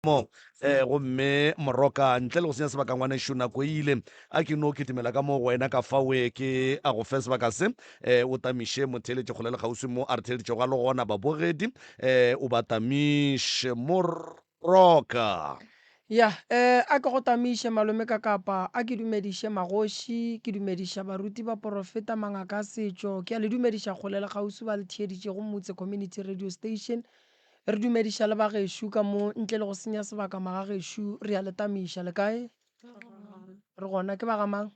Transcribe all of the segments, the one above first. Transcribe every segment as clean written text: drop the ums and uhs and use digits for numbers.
Mo, eh, gomme Moroka, ntle le go senya sebaka ngwanešu, nako e ile. A ke no kitimela ka mo go wena ka fawe ke a go fe sebaka se, eh, o tamiše motheeletši kgole le kgauswi mo a re theeleditšego a le gona, babogedi, eh, o ba tamiše. Moroka. Ya, eh, a ke go tamiše, malome ka kapa, a ke dumediše magoši, ke dumediša baruti, baporofeta, mangaka a setšo, ke a le dumediša kgole le kgauswi ba le theeditšego Motse Community Radio Station, Re dumediša le bagešo ka mo ntle le go senya sebaka magagešo re a le tamiša. Le kae? Re gona. Ke ba ga mang?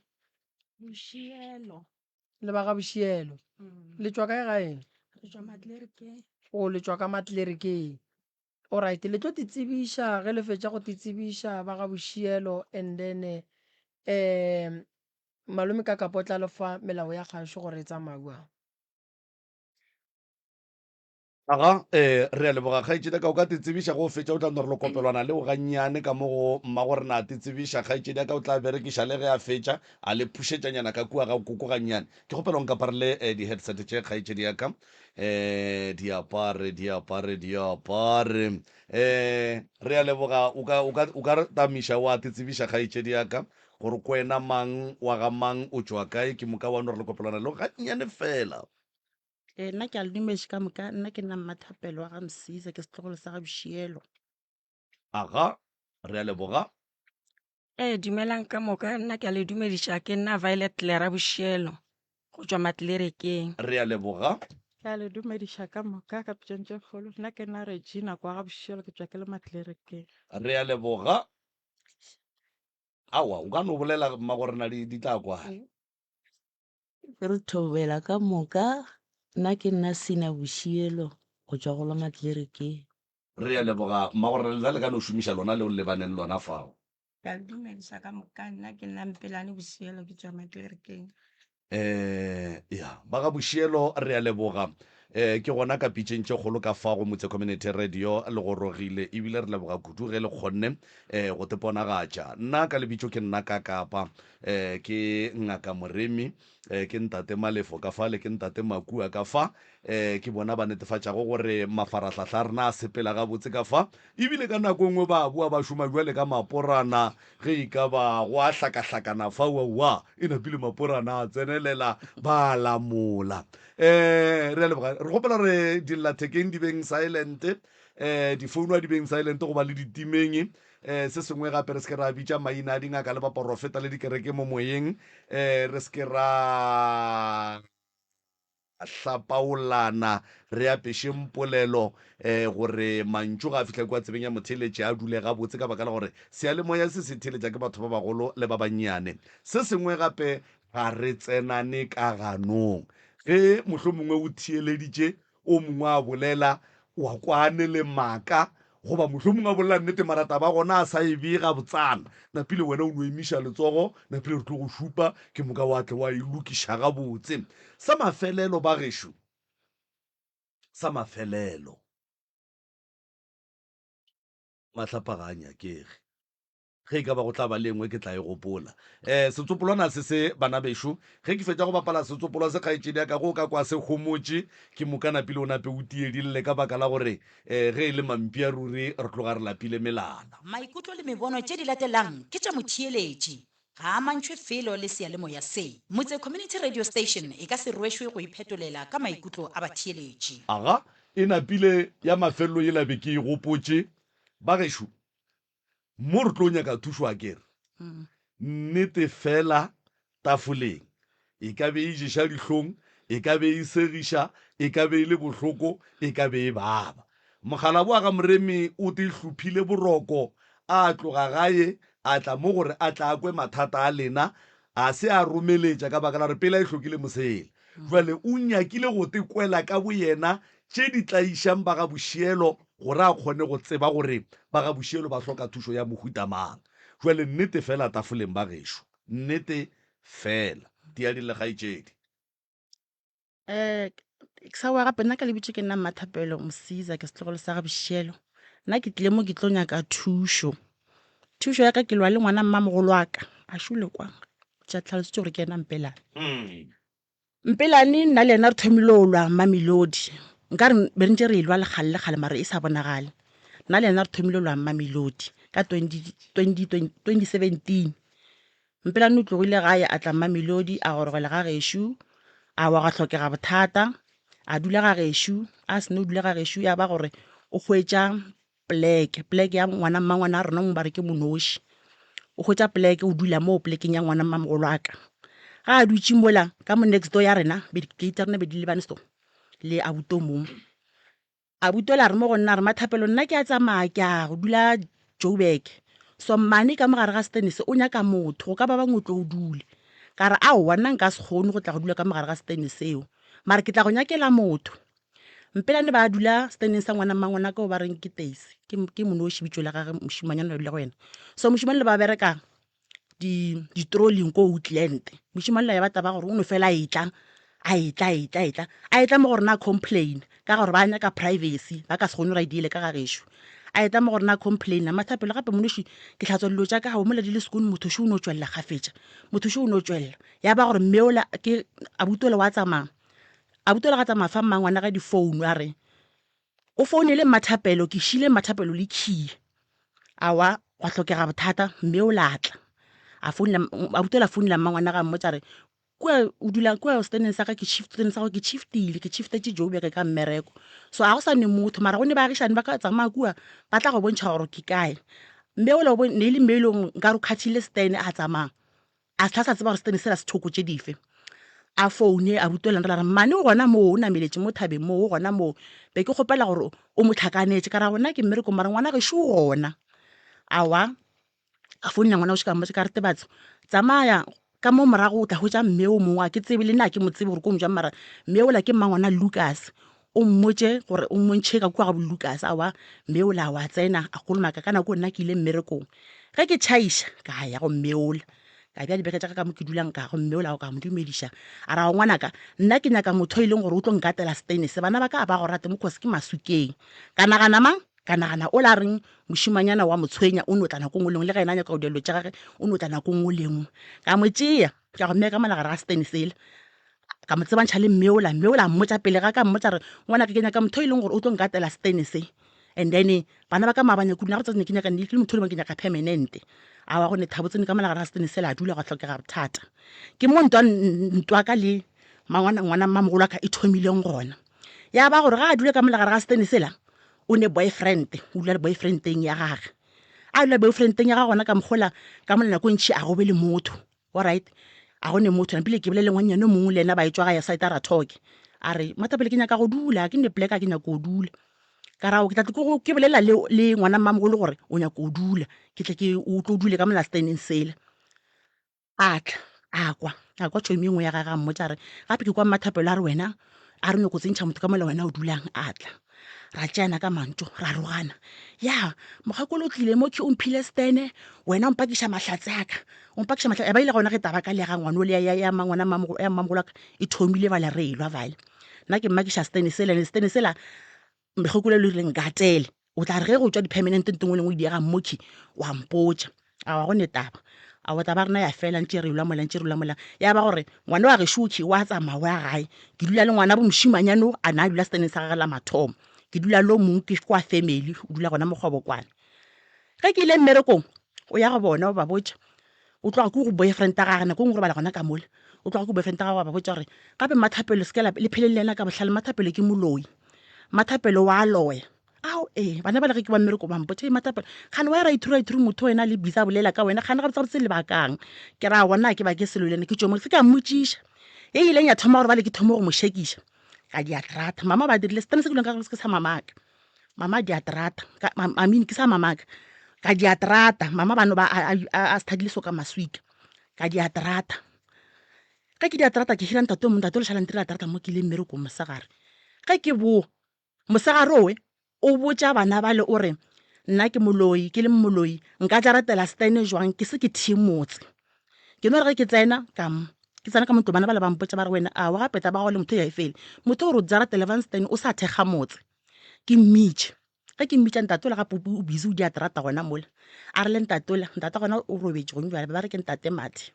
Bošielo. Le ba ga Bošielo. Le tšwa kae gae? Re tšwa Matlerekeng. O le tšwa ka Matlerekeng. Alright, le tlo titsebiša ge le fetša go titsebiša ba ga Bošielo and then um malome Kakapo o tla le fa melao ya kgašo gore e tsamaya bjang. Aga, ee, re a leboga kgaetšedi ya ka. O ka titsebiša ge o fetša, o tla no re lokopelwana leo gannyane ka mo go mmagorena a titsebiša. Kgaetšedi ya ka o tla berekiša le ge a fetša, a le phušetšanyana ka kua ga koko gannyane. Ke kgopela o nkaparele di-headset tše, kgaetšedi ya ka. Ee, di apare, di apare, di apare. Ee, re a leboga. O ka, o ka, o ka re tamiša wa titsebiša, kgaetšedi ya ka, gore ke wena mang, wa ga mang, o tšwa kae, ke moka wa no re lokopelwana leo gannyane feela. Ee, nna ke a le dumeše ka moka. Nna ke nna Mmathapelo wa ga Msiza, ke setlogolo sa ga Boshielo. Aga, re a leboga. Ee, dumelang ka moka. Nna ke a le dumediša. Ke nna Violet Lera Boshielo go tšwa Matlerekeng. Re a leboga. Ke a le dumediša ka moka ka pitšong tše kgolo. Nna ke nna Regina kwa ga Boshielo, ke tšwa ke le Matlerekeng. Re a leboga. Aowa, o ka no bolela mmagorena di, di tla kwala. Re thobela ka moka. Nna ke nna Sina Boshielo go tšwa go la Matlerekeng. Re a leboga mmagorena lena le ka no šomiša lona leo le lebaneng lona fao. Ke a le dumediša ka moka. Nna ke nna Mpelane Boshielo ke tšwa Matlerekeng. Eh ya ba ga Boshielo re a leboga. Eh ke gona ka pitšeng tše kgolo ka fa go Motse Community Radio le gorogile ebile re leboga kudu ge le kgonne eh go te ponagatša. Nna ka lebitšo ke nna Kakapa Eh, ke Ngaka Moremi, eh, ke Ntate Malefo ka fale, ke Ntate Makua ka fa. Eh, ke bona ba netefatšago gore mafarahlahla a rena a sepela gabotse ka fa. Ebile ka nako e nngwe ba boa ba šoma bjale ka maporana, ge e ka ba go a hlakahlakana fa, uaua, e napile maporana a tsenelela, ba a lamola. Eh, re a leboga. Re kgopela gore dillathekeng di beng silent, eh, difounu a di beng silent goba le ditimeng. Um se sengwe gape, re se ke ra bitša maina a dingaka le baporofeta le dikereke mo moyeng. Um re se ke ra hlapaolana, re apešeng polelo um gore mantšu ga a fihla kua tsebeng ya motheeletši a dule gabotse, ka baka la gore seyalemoya se se theeletša ke batho ba bagolo le ba bannyane. Se sengwe gape, ga re tsenane ka ganong. Ge mohlomongwe o theeleditše O mongwe a bolela, wa kwane le maaka, goba mohlomongwe a bolela nnete mara taba gona a sa e bee gabotsana. Napile wena o no emiša letsogo, napile re tlo go šupa, ke moka wa tle wa e lokiša gabotse. Sa mafelelo bagešo, sa mafelelo, mahlapa ga a nyakege. Ge e ka ba go tla ba le e nngwe ke tla e gopola. Um setsopolwana se se, bana bešo, ge ke fetša go bapala setsopolwa se kgaetšedi ya ka, ge o ka kwa se homotše, ke moka napile o nape o tiedille ka baka la gore um ge e le mampia ruri re tloga re lapile melala. Maikutlo le mebono tše di latelang ke tša motheeletši, ga a amantšhwe felo le seyalemoya se. Motse Community Radio Station e ka se rwešwe go iphetolela ka maikutlo a batheeletši. Aga, e napile ya mafelelo yela be ke e gopotše, bagešo. Mo re tlo nyaka thušo akere? Nnete fela tafoleng e ka be e ješa dihlong, e ka be e segiša, e ka be e le bohloko, e ka be e baba. Mokgalabo wa ga Moremi o te hlophile boroko a tloga gae a tla mo gore a tla kwe mathata a lena, a se a romeletša ka baka la gore pela e hlokile mosela. Jwale o nyakile go te kwela ka boyena tše di tlaišang ba ga Bošielo gore a kgone go tseba gore ba ga Bošielo ba hloka thušo ya mohuta mang. Jwale nnete fela tafoleng ba gešo, nnete fela. Diading le kgaetšedi. Eh, ke sa wa gape nna ka lebitso ke nna Mmathapelo Msiza ke setlogolo sa ga Bošielo. Nna ke tlile mo ke tlo nyaka thušo. Thušo ya ka ke lwa le ngwana mmamogolo wa ka a šole kwa. Tša tlhalositše gore ke yena Mpelane. Mpelane nna le yena re thomile go lwa Mamelodi. Nkare be re ntše re elwa lekgale lekgale mara e sa bonagale. Nna le yena re thomile lwa Mamelodi ka 20, 2017. Mpelane o tlogile gae a tla Mamelodi a gorogela ga gešo, a wa gwa hlokega bothata, a dula ga gešo, a seno dula ga gešo ya ba gore o hwetša poleke, poleke ya ngwana mmangwana wa rena o mongwe ba re ke Monoši. O hwetša poleke o dula moo polekeng ya ngwana mmamogolo wa ka. Ga a dutše mola ka mo next door ya rena, be di-gate tša rena be di lebane so le abuti o mongwe. Abuti ola a re mo go nna a re, Mathapelo nna ke a tsamaya ke a go dula Joburg. So mmane ka mo gare ga setene se o nyaka motho, go ka ba bang o tlo o dule. Ka re aowa nna nka se kgone go tla go dula ka mo gare ga setene seo, mara ke tla go nyakela motho. Mpelane ba dula seteneng sa ngwana mmangwanaka o ba reng ke Teisi, ke, ke Monoši bitšo la gage mošimanyana ba dula go yena. So mošimane le ba bereka di di-trolling ko Outland. Mošimane la ya ba taba gore o no fela a etla, a etla, a etla, a etla, a etla mo go rena a complain ka gore ba nyaka privacy, ba ka se kgone gore a e diele ka ga gešo. A etla mo go rena a complaina, Mathapelo gape Monoši ke hlatswa dilo tša ka gao mola di le sekone motho šo o no tšwelela kgafetša, motho šo o no tšwelela. Ya ba gore mme ola ke abuti ola wa tsamaya. Abuti ola ga tsamaya fa mmangwana ga difounu a re o founele Mmathapelo ke šile Mmathapelo le khiye. Awa gwa hlokega bothata mme o la tla. A founela abuti ola founela mmangwana ga mmotša re kua o dula kua steneng sa ka ke shift steneng sa gago ke shiftile ke shiftetše Joburg ka mmereko. So a go sa ne motho mara go ne baagišane ba ka tsamaya kua ba tla go bontšha gore ke kae. Mme ola o bone ne e le mme e leng nkare o khathile stene a tsamaya. A se sa tseba gore setene sela se thoko tše dife. A foune, a rutela nrela re, Mmane o gona moo, o nameletše mo thabeng moo, o gona moo. Be ke kgopela gore o mo hlakanetše. Ka ra gona ke mmerekong mara ngwana gešo o gona. Aowa, a founela ngwana gešo ka mmotša ka re, Tebatso, tsamaya ka mo morago o tla hwetša mme o mongwe, a ke tsebe le nna a ke mo tsebe gore ke o mojang mara mme ola ke mmangwana Lucas. O mmotše gore o mmontšhe ka kua ga bo Lucas. Aowa, mme ola wa tsena a kolomaka ka nako nna ke ile mmerekong. Ge ke tšhaiša ka ya go mme ola, ka bea dibeke tša ka ka mo ke dulang ka go mme ola ka mo dumediša. A ra go ngwanaka, nna ke nyaka motho e leng gore o tlo nkatela setene se. Bana ba ka a ba go rate mo cause ke masukeng. Ka nagana mang? Ka nagana ola a reng mošimanyana wa mo tshwenya o no tla nako nngwe le nngwe le ge yena a nyaka go dira dilo tša gage o no tla nako nngwe le nngwe. Ka mo tšea ka go mmea ka mola gare ga setene sela. Ka mo tsebantšha le mme ola, mme ola a mmotša pele ga ka mmotša re ngwanaka ke nyaka motho e leng gore o tlo nkatela setene se. And then bana ba ka maabane kudu nna go tsene ke nyaka ke le motho e leng ke nyaka permanent. Aowa go ne Thabo tsene ka mola gare ga setene sela a dula gwa hlokega bothata. Ke mo ntwa ntwa ka le mangwana ngwana mmamogolo wa ka e thomileng gona. Ya ba gore ga a dula ka mola gare ga setene sela o ne boyfriend, o dula le boyfriendeng ya gage. A dula boyfriendeng ya gage gona ka mokgola ka mola nako e ntši a go be le motho. Alright, a go ne motho napile ke bolele ngwannyane o mongwe le yena ba etšwa gae side ra talk. A re Mathapelo ke nyaka go dula, ke ne plek ke nyaka go dula. Ka ra ke tla ke go ke bolela le le ngwana mmamogolo gore o nyaka go dula, ke tle ke o tlo dule ka mola steneng sela. A tla a kwa, a kwa tšhomi e nngwe ya gage a mmotša a re gape ke kwa Mmathapelo a re wena a re nyoko tsentšha motho ka mola wena o dulang a tla. Ra tšeana ka mantšu ra rogana. Ya, mokgekolo o tlile mo ke o mphile stene, wena o mpakiša mahlatse a ka. O mpakiša mahlatse, ya ba ile gona ge taba ka le ya ga ngwana ole ya ya ya mmangwana mmamogolo ya mmamogolo wa ka e thomile bale re elwa bale. Nna ke mmakiša stene sela, ene stene sela mokgekolo le rile nkatele. O tla re ge go tšwa di-permanent ntho engwe le engwe e diega mmoki wa mpotša. Aowa go ne taba. Aowa taba ya rena ya fela ntše re elwa mola ntše re elwa mola. Ya ba gore ngwana wa gešo okhwi wa tsamaya o ya gae. Ke dula le ngwana bo mošimanyane o a na a dula seteneng sa gage la mathomo. Ke dula le o mongwe ke kwa family o dula gona Mokgobokwane. Ge ke ile mmerekong o ya go bona o ba botša o tloga ko go boyfriend ya gage nako e nngwe o robala gona ka mola. O tloga ko boyfriend ya gagwe wa ba botša gore gape Mmathapelo se ke la le pheleng le yena ka bohlale Mmathapelo ke moloi. Mmathapelo wa loya. Ao ee, bana bale ge ke ba mmereko ba mpotša, Hei Mathapelo, kgane wa ra ithura ithuri motho wena le busy a bolela ka wena, kgane gabotse gabotse lebakang? Ke ra aowa nna ga ke bake selo le yena, ke tšwe mo, se ka mmotšiša. Ye e ileng ya thoma gore bale ke thome go mo šekiša, ka di atrata. Mama ba dirile setene se ke duleng ka go ke sa mamaka. Mama di atrata, ka, I mean ke sa mamaka. Ka di atrata, mama ba no ba a, a, a sthadile so ka maswika. Ka di atrata. Ge ke di atrata ke hira ntate o mongwe, ntate o le šala ntirela atrata mo ke ile mmerekong mosegare. Ge ke boa, Mosegare owe o botša bana bale o re, Nna ke moloi, ke le moloi, nka tla ratela Stene jwang ke se ke thie motse. Ke no re ge ke tsena ka mo, ke tsena ka mo ntlong bana bale ba mpotša ba re wena aowa gape taba ya gago le motho ya e fele. Motho o re o jaratele van Stene o sa thekga motse. Ke mmitše. Ge ke mmitša ntate ola gape o busy o dia terata gona mola. A re le ntate ola, ntate gona o robetše gong bjale ba re ke ntate Mathe.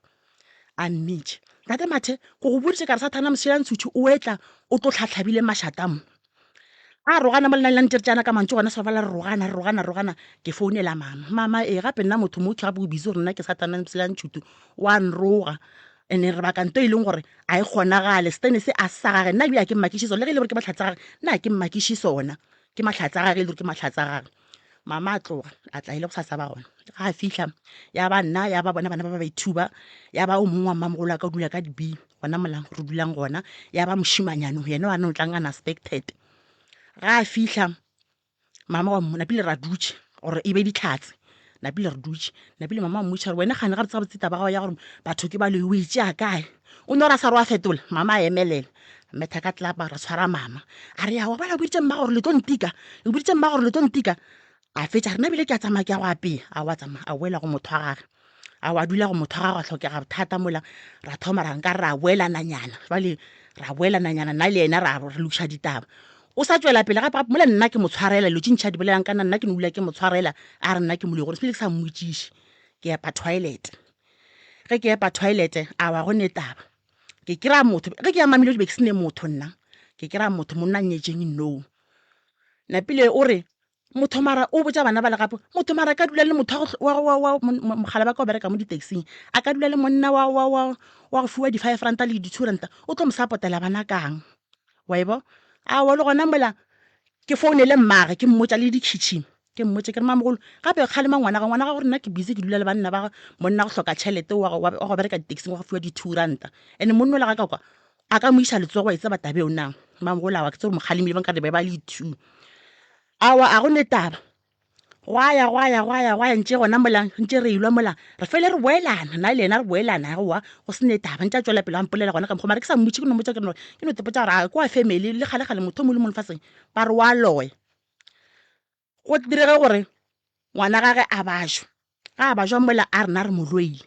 A mmitše. Ntate Mathe, ke go boditše ka re Sathana mošela ntshutšhu o etla o tlo hlahlabile mašata mo. A rogana mo lenane la ntše re tšeana ka mantšu gona Sefala re rogana, re rogana, re rogana. Ke founela mama. Mama ee gape nna motho mo gape o busy gore nna ke satana mpsela ntšhutu wa nroga. Ene re baka nto e leng gore a e kgonagale. Setene se a se sa gage nna ebile a ke mmakiše sona le ge e le gore ke mahlatse a gage nna a ke mmakiše sona. Ke mahlatse a gage e le gore ke mahlatse a gage. Mama a tloga a tla e le gosasa ba gona. Ga a fihla ya ba nna ya ba bona bana ba ba baithuba ya ba o mongwe wa mmamogolo wa ka o dula ka di-B gona mola re dulang gona ya ba mošimanyane yena wa no tlang unexpected. Ga a fihla mama wa mo napile ra dutše gore e be dihlatse napile re dutše napile mama wa mmotša gore wena kgane gabotse gabotse taba gago ya gore batho ke baloi o e tšea kae o no re a sa re wa fetola mama a emelela metha ka tlelapa ra tshwara mama a re ya wa bona o boditše mma gore le tlo ntika o boditše mma gore le tlo ntika A fetša a re, Nna ebile ke a tsamaya ke ya go apea. A wa tsamaya a boela go motho wa gage. A wa dula go motho wa gagwe, gwa hlokega bothata mola. Ra thoma ra nka ra boelananyana. Jwale ra boelananyana nna le yena ra re lokiša ditaba. O sa tšwela pele gape gape mola nna ke mo tshwarela dilo tše ntši a di bolelang ka nna, nna ke no dula ke mo tshwarela a re nna ke moloi gore sebile ke sa mmotšiše. Ke epa toilet. Ge ke epa toilet a wa go ne taba. Ke kry-a motho, ge ke ya Mamelodi be ke se ne motho nna. Ke kry-a motho monna a nnyetšeng no. Napile o re Motho mara o botša bana bale gape, motho mara a ka dula le motho wa go, wa, wa, wa, mogala ba ka o bereka mo di-taxing, a ka dula le monna wa, wa, wa, wa go fiwa di-five ranta le di-two ranta, o tlo mo support-ela bana kang? Wa e bo? Aowa le gona mola ke founele mmage ke mmotša le di-kitchen, ke mmotše ke re mamogolo gape kgalema ngwana ga ngwana ga gore nna ke busy ke dula le banna ba monna go hloka tšhelete wa, wa, wa go bereka di-taxing wa go fiwa di-two ranta, and monna ola ga ka kwa a ka mo iša letsogo wa e tseba taba eo na? Mamogolo aowa ke tsebe gore mo kgalemile ba nkare be ba le two. Aowa a go ne taba. Gwa ya gwa ya gwa ya gwa ya ntše gona mola ntše re elwa mola re fele re boelana nna le yena re boelana aowa go se ne taba ntše a tšwela pele a mpolela gona ka mokgwa mara ke sa mmotše ke no mmotša ke no ke no tepotša gore a ke wa family le kgale kgale motho o mongwe le mo lefaseng ba re wa loya. Go direge gore ngwana gage a bajwe ga a bajwa mola a rena re mo loile.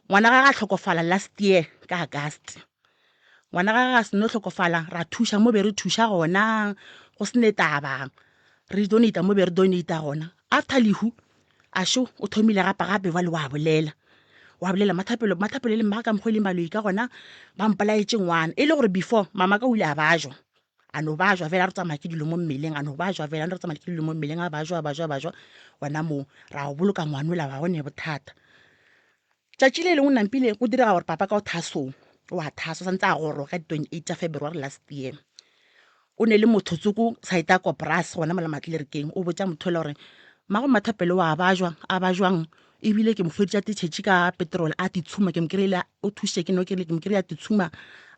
Ngwana gage a hlokofala last year ka August. Ngwana gage a seno hlokofala ra thuša mo be re thuša gona go se ne taba re donate mo be re donate gona. After lehu a šo o thomile gape gape bjale wa bolela wa bolela Mmathapelo Mmathapelo e le mma ka mokgwa e leng baloi ka gona ba mpolaetše ngwana e le gore before mama ka o ile a bajwa. A no bajwa fela a re tsamaya ke dilo mo mmeleng, a no bajwa fela a no re tsamaya ke dilo mo mmeleng, a bajwa a bajwa a bajwa gona moo ra go boloka ngwanola wa go ne bothata. Tšatši le lengwe nampile go direga gore papa ka o thasong, o a thasa o santse a goroga ka di 28 tša February last year. O ne le motho tsoko side ya Koporase gona mola Matlerekeng, o botša motho yola gore mmago Mmathapelo o a bajwa, a bajwang Ebile ke mo feditše a titšhetše ka petrol a titshuma ke mo kry-ile o thušitše ke no ke ke mo kry-ile a titshuma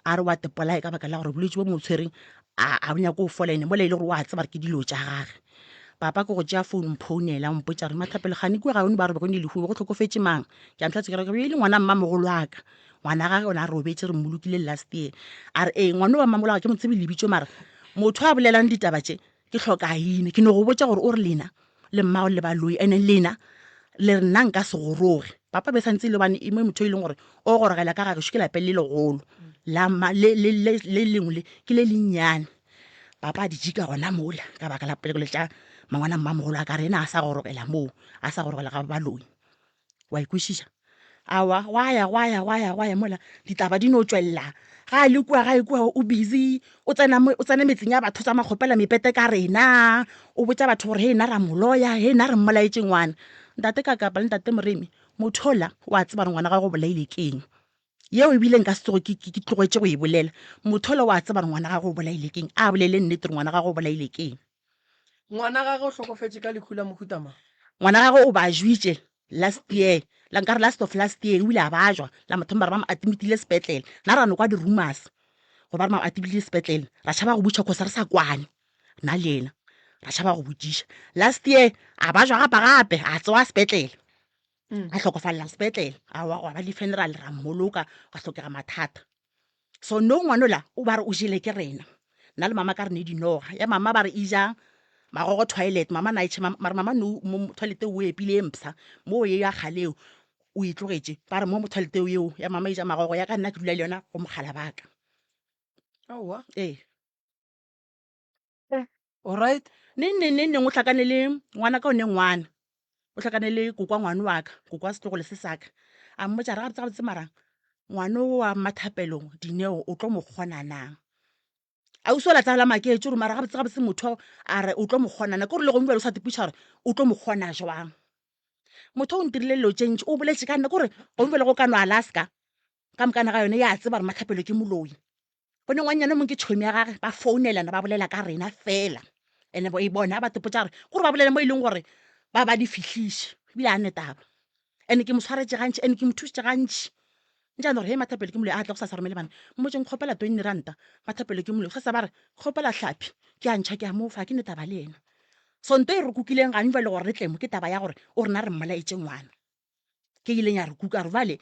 a re wa tepolaye ka baka la gore bolwetši bo mo tshwereng a a nyake go fola ene mola e le gore wa tseba gore ke dilo tša gage. Papa ke go tšea phone mphounela o mpotša gore Mathapelo kgane kua ga one ba re be go ne lehu be go hlokofetše mang ke a mo hlatse ke re e le ngwana mmamogolo wa ka ngwana gage o ne a robetše re mmolokile last year a re ee ngwana wa mmamogolo wa ka ke mo tsebe lebitso mara motho a bolelang ditaba tše Ke hlokaine. Ke no go botša gore o re lena le mmago le baloi ene lena le re nna nka se goroge. Papa be santse e le gobane e mo motho e leng gore o gorogela ka gagešo ke lapeng le legolo la mma le le le le lengwe le ke le lennyane. Papa a di jika gona mola ka baka la polekelo tša mangwana mmamogolo a ka re ena a sa gorogela moo a sa gorogela ga baloi. Wa e kwešiša? Aowa, gwa ya, gwa ya, gwa ya, gwa ya mola ditaba di no tšwelela. Ga a le kua, ga e kua o busy, o tsena mo, o tsena metseng ya batho, o tsamaya kgopela mepete ka rena, o botša batho gore hei nna ra mo loya, hei nna re mmolaetše ngwana. Ntate Kakapa le Ntate Moremi, motho ola o a tseba gore ngwana gagwe o bolaile ke eng. Yeo ebile nka se tsoge ke, ke, ke tlogetše go e bolela. Motho ola o a tseba gore ngwana gagwe o bolaile ke eng. A bolele nnete gore ngwana gagwe o bolaile ke eng. Ngwana gagwe o hlokofetše ka lehu la mohuta mang? Ngwana gagwe o bajwitše last year, la nkare last of last year, o ile a bajwa la mathomo ba re ba mo admitile sepetlele. Nna ra no kwa di-rumours gore ba re ba mo admitile sepetlele, ra tšhaba go botšiša cause re sa kwane nna le yena, ra tšhaba go botšiša. Last year a bajwa gape gape a tsoga sepetlele, a hlokofalela sepetlele, a wa gwa ba le funeral ra mmoloka, gwa hlokega mathata. So no ngwanola o ba re o jele ke rena nna le mama ka re ne dinoga ya mama ba re e ja magogo toilet mama na etšhe mara mama no mo toilet o epile e mpsha mo ye ya kgaleo o e tlogetše ba re mo mo toilet eo ya mama e ja magogo ya ka nna ke dula le yona go mogala baka Aowa. Ee. Alright. Neng neng neng neng o hlakane le ngwana ka o ne ngwana o hlakane le kokwa ngwane wa ka kokwa setlogolo se sa ka a mmotša re gabotse gabotse mara ngwane o wa Mmathapelo Dineo o tlo mo kgona na? Ausi ola tla la maketše gore mara gabotse gabotse motho a re o tlo mo kgona na, ke gore le gongwe bjale o sa tipuša gore o tlo mo kgona jwang. Motho o ntirile dilo tše ntši, o boletše ka nna, ke gore gongwe bjale go ka no Alaska ka mokana ga yone ya tseba gore Mathapelo ke moloi. Go ne ngwannyana o mongwe ke tšhomi ya gage, ba founelana ba bolela ka rena fela. And-e bona ba tipotša gore, gore ba bolele mo e leng gore ba ba di fihliše, ebile ga ne taba. And-e ke mo swaretše gantši, and-e ke mo thušitše gantši. Ntše a no re, Hei Mathapelo ke moloi, a tle gosasa romele bana. Mmotšeng kgopela twenty ranta, Mathapelo ke moloi. Gosasa ba re, kgopela hlapi, ke a ntšha ke a mo fa, ga ke ne taba le yena. So nto e re kukileng gane jwale gore re tle mo ke taba ya gore o rena re mmolaetše ngwana. Ke ileng ya re kuka gore bjale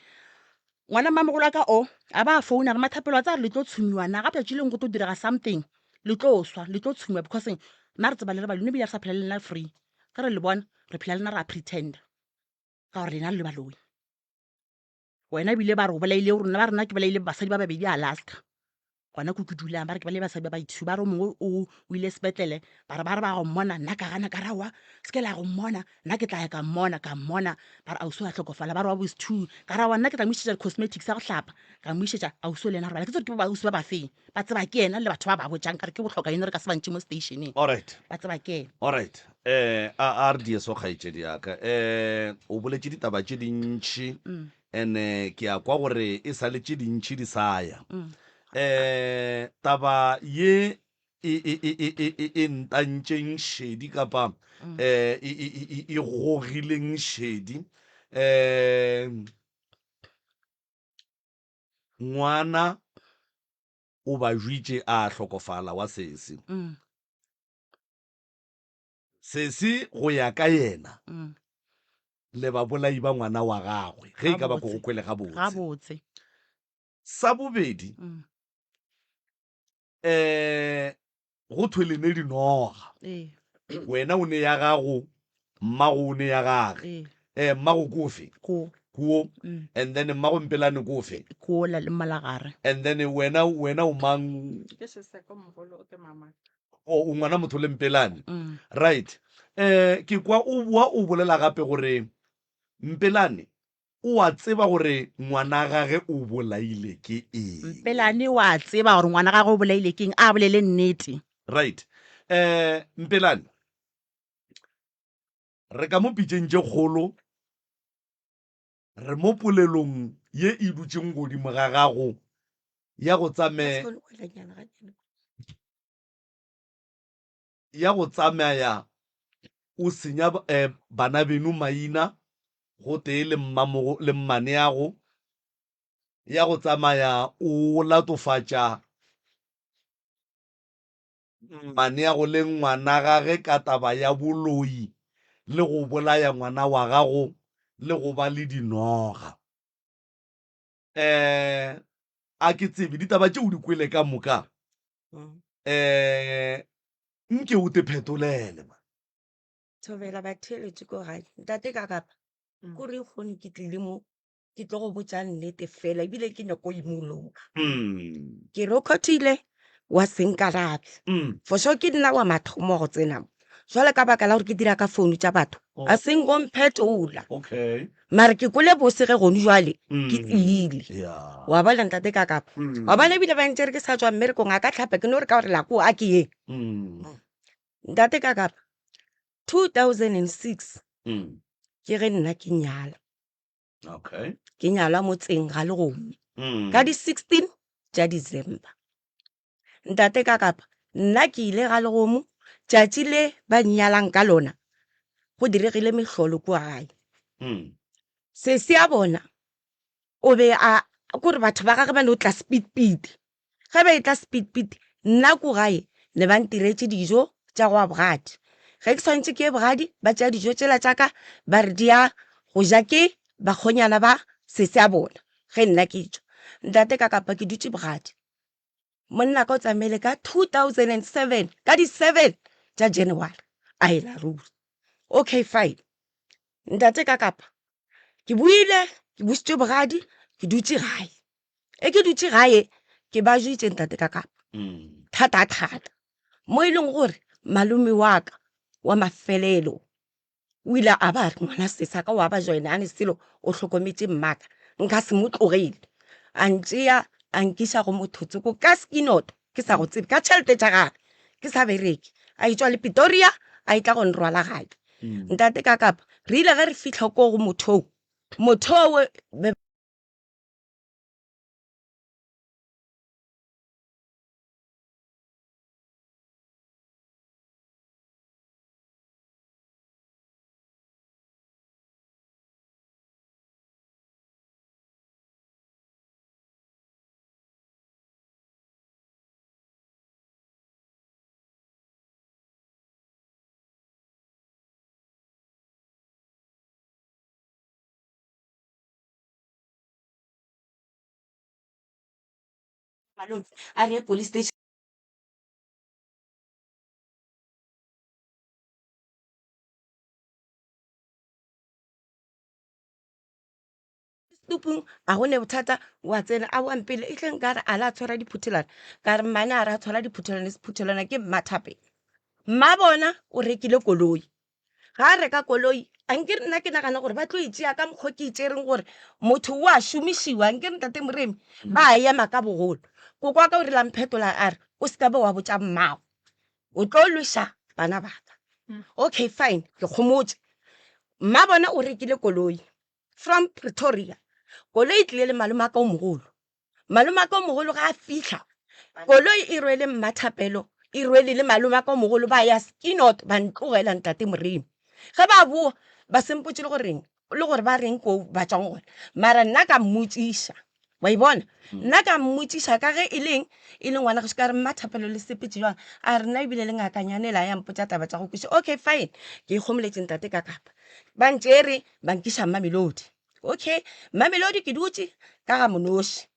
ngwana mmamogolo wa ka o a ba a founa re Mathapelo wa tseba gore le tlo tshumiwa na, gape tšatši lengwe go tlo direga something le tlo swa, le tlo tshumiwa because nna re tseba le re baloi ebile re sa phela le lena free. Ge re le bona re phela le lena re a pretender ka gore lena le baloi. Wena ebile ba re o bolaile rona ba rena ke bolaile basadi ba babedi Alaska gona ko ke dulang ba re ke bolaile basadi ba ba-two ba re o mongwe o o ile sepetlele ba re ba re ba go mmona nna ka gana ka re aowa se ke la go mmona nna ke tla ya ka mmona ka mmona ba re ausi wa hlokofala ba re wa bo two ka re aowa nna ke tla mo išetša di-cosmetics tsa go hlapa ka mo išetša ausi o le yena a robala ke tsebe gore ke bo ausi ba ba feng ba tseba ke yena le batho ba ba botšang ka re ke bohloka ene re ka se ba ntšhe mo stationeng Alright. ba tseba ke yena. Alright. Eh, a a re die so kgaetšedi ya ka. Eh, o boletše ditaba tše dintši and-e ke a kwa gore e sa le tše dintši di sa ya. Eh, taba ye e e e e e e e ntantšeng šedi kapa eh e e e e e gogileng šedi eh ngwana o ba jwitše a hlokofala wa sesi. Sesi go ya ka yena le babolai ba ngwana wa gagwe ge e ka ba ko go kwele gabotse. Gabotse. Sa bobedi um go thwe le ne dinoga. Wena o ne ya gago, mmago o ne ya gage. Um mmago ko ofe? Ko. Ko. And then mmago Mpelane ko ofe? Ko la le Mmalagare. And then wena wena o mang? Ke Seseko mogolo o ke mama. O, o ngwana motho le Mpelane. Right. Eh, ke kwa o boa o bolela gape gore Mpelane o a tseba gore ngwana gage o bolaile ke eng. Mpelane o a tseba gore ngwana gage o bolaile ke eng, a bolele nnete. Right. Eh, Mpelane, re ka mo pitšeng tše kgolo, re mo polelong ye e dutšeng godimo ga gago ya go tsame ya go tsamaya o senya eh, bana beno maina gotee le mmamogo le mmaneago ya go tsamaya o latofatša mmaneago le ngwana gage ka taba ya boloi le go bolaya ngwana wa gago le go ba le dinoga. Eh, a ke tsebe ditaba tše o di kwele ka moka. Eh, nke o te phetolele man. Thobela batheeletši ko gae. Ntate ka kapa, ko re kgone ke tlile mo ke tlo go botša nnete fela ebile ke nyako imologa. Ke rekhotile wa se nkarabe. For sure ke nna wa mathomo go tsena mo. Jwale ka baka la gore ke dira ka founu tša batho, a seng go mphetola. Okay. Mare ke kwele bose ge gone jwale ke tlile. Yeah. Wa bona ntate ka kapa. Wa bona ebile ba ntšere ke sa tšwa mmerekong a ka tlhapa ke no re ka gore la ko a ke ye. Ntate ka kapa 2006 ke ge nna ke nyala. Okay. Ke nyalwa motseng ga Legomo. Ka di 16 tša December. Ntate ka kapa nna ke ile ga Legomo tšatši le ba nnyalang ka lona go diregile mehlolo kua gae. Sesi a bona o be a kore batho ba gage ba no tla speed-speed. Ge ba etla speed-speed nna ko gae ne ba ntiretše dijo tša go ya bogadi. Ge ke swanetše ke ye bogadi ba tšea dijo tšela tša ka ba re di ya go ja ke bakgonyana ba sesi a bona ge nna ke tšwa. Ntate ka kapa ke dutše bogadi. Monna ka o tsamaile ka 2007 ka di 7 tša January a ela ruri. Okay fine. Ntate ka kapa ke boile ke busitše bogadi ke dutše gae. E ke dutše gae ke ba jwetše ntate ka kapa thata thata mo e leng gore malome wa ka wa mafelelo O ile a ba a re, Ngwana sesa ka wa ba joina a ne selo o hlokometše mmaka, nka se mo tlogele. A ntšea a nkiša go motho tsoko ka skinoto. ke sa go tsebe ka tšhelete tša gage ke sa bereke a etšwa le Pretoria a etla go nrwala gae ntate ka kapa re ile ge re fihla ko go mothoo mothoo be Malome a re ye police station. Setupung a go ne bothata wa tsena a wa mpele e tleng ka re a la tshwara diphuthelwana ka re mmane a re a tshwara diphuthelwana sephuthelwana ke mmathapelo mma bona o rekile koloi ga a reka koloi a nke nna ke nagana gore ba tlo e tšea ka mokgwa ke itšereng gore motho o a šomišiwa nke ntate moremi ba ema ka bogolo koko wa ka o rile a mphetola a re o se ka be wa botša mmago o tlo lweša bana baka okay fine ke kgomotše mma bona o rekile koloi from Pretoria. Koloi e tlile le malome a ka o mogolo. Malome a ka o mogolo ga a fihla, koloi e rwele Mmathapelo, e rwele le malome a ka o mogolo, ba ya Skinot, ba ntlogela ntate Moremi. Ge ba boa, ba se mpotše le goreng, le gore ba reng ko ba tšwang gona. Mara nna ka mmotšiša, wa e bona? Nna ka mmotšiša ka ge e leng, e le ngwana gešo, ka re Mmathapelo le sepetše bjang? A re nna ebile le ngakanyana ela ya mpotša taba tša go kweša. Okay fine, ke ikgomoletše ntate ka kapa. Ba ntšere, ba nkiša Mamelodi. Okay, Mamelodi ke dutše ka ga Monoši.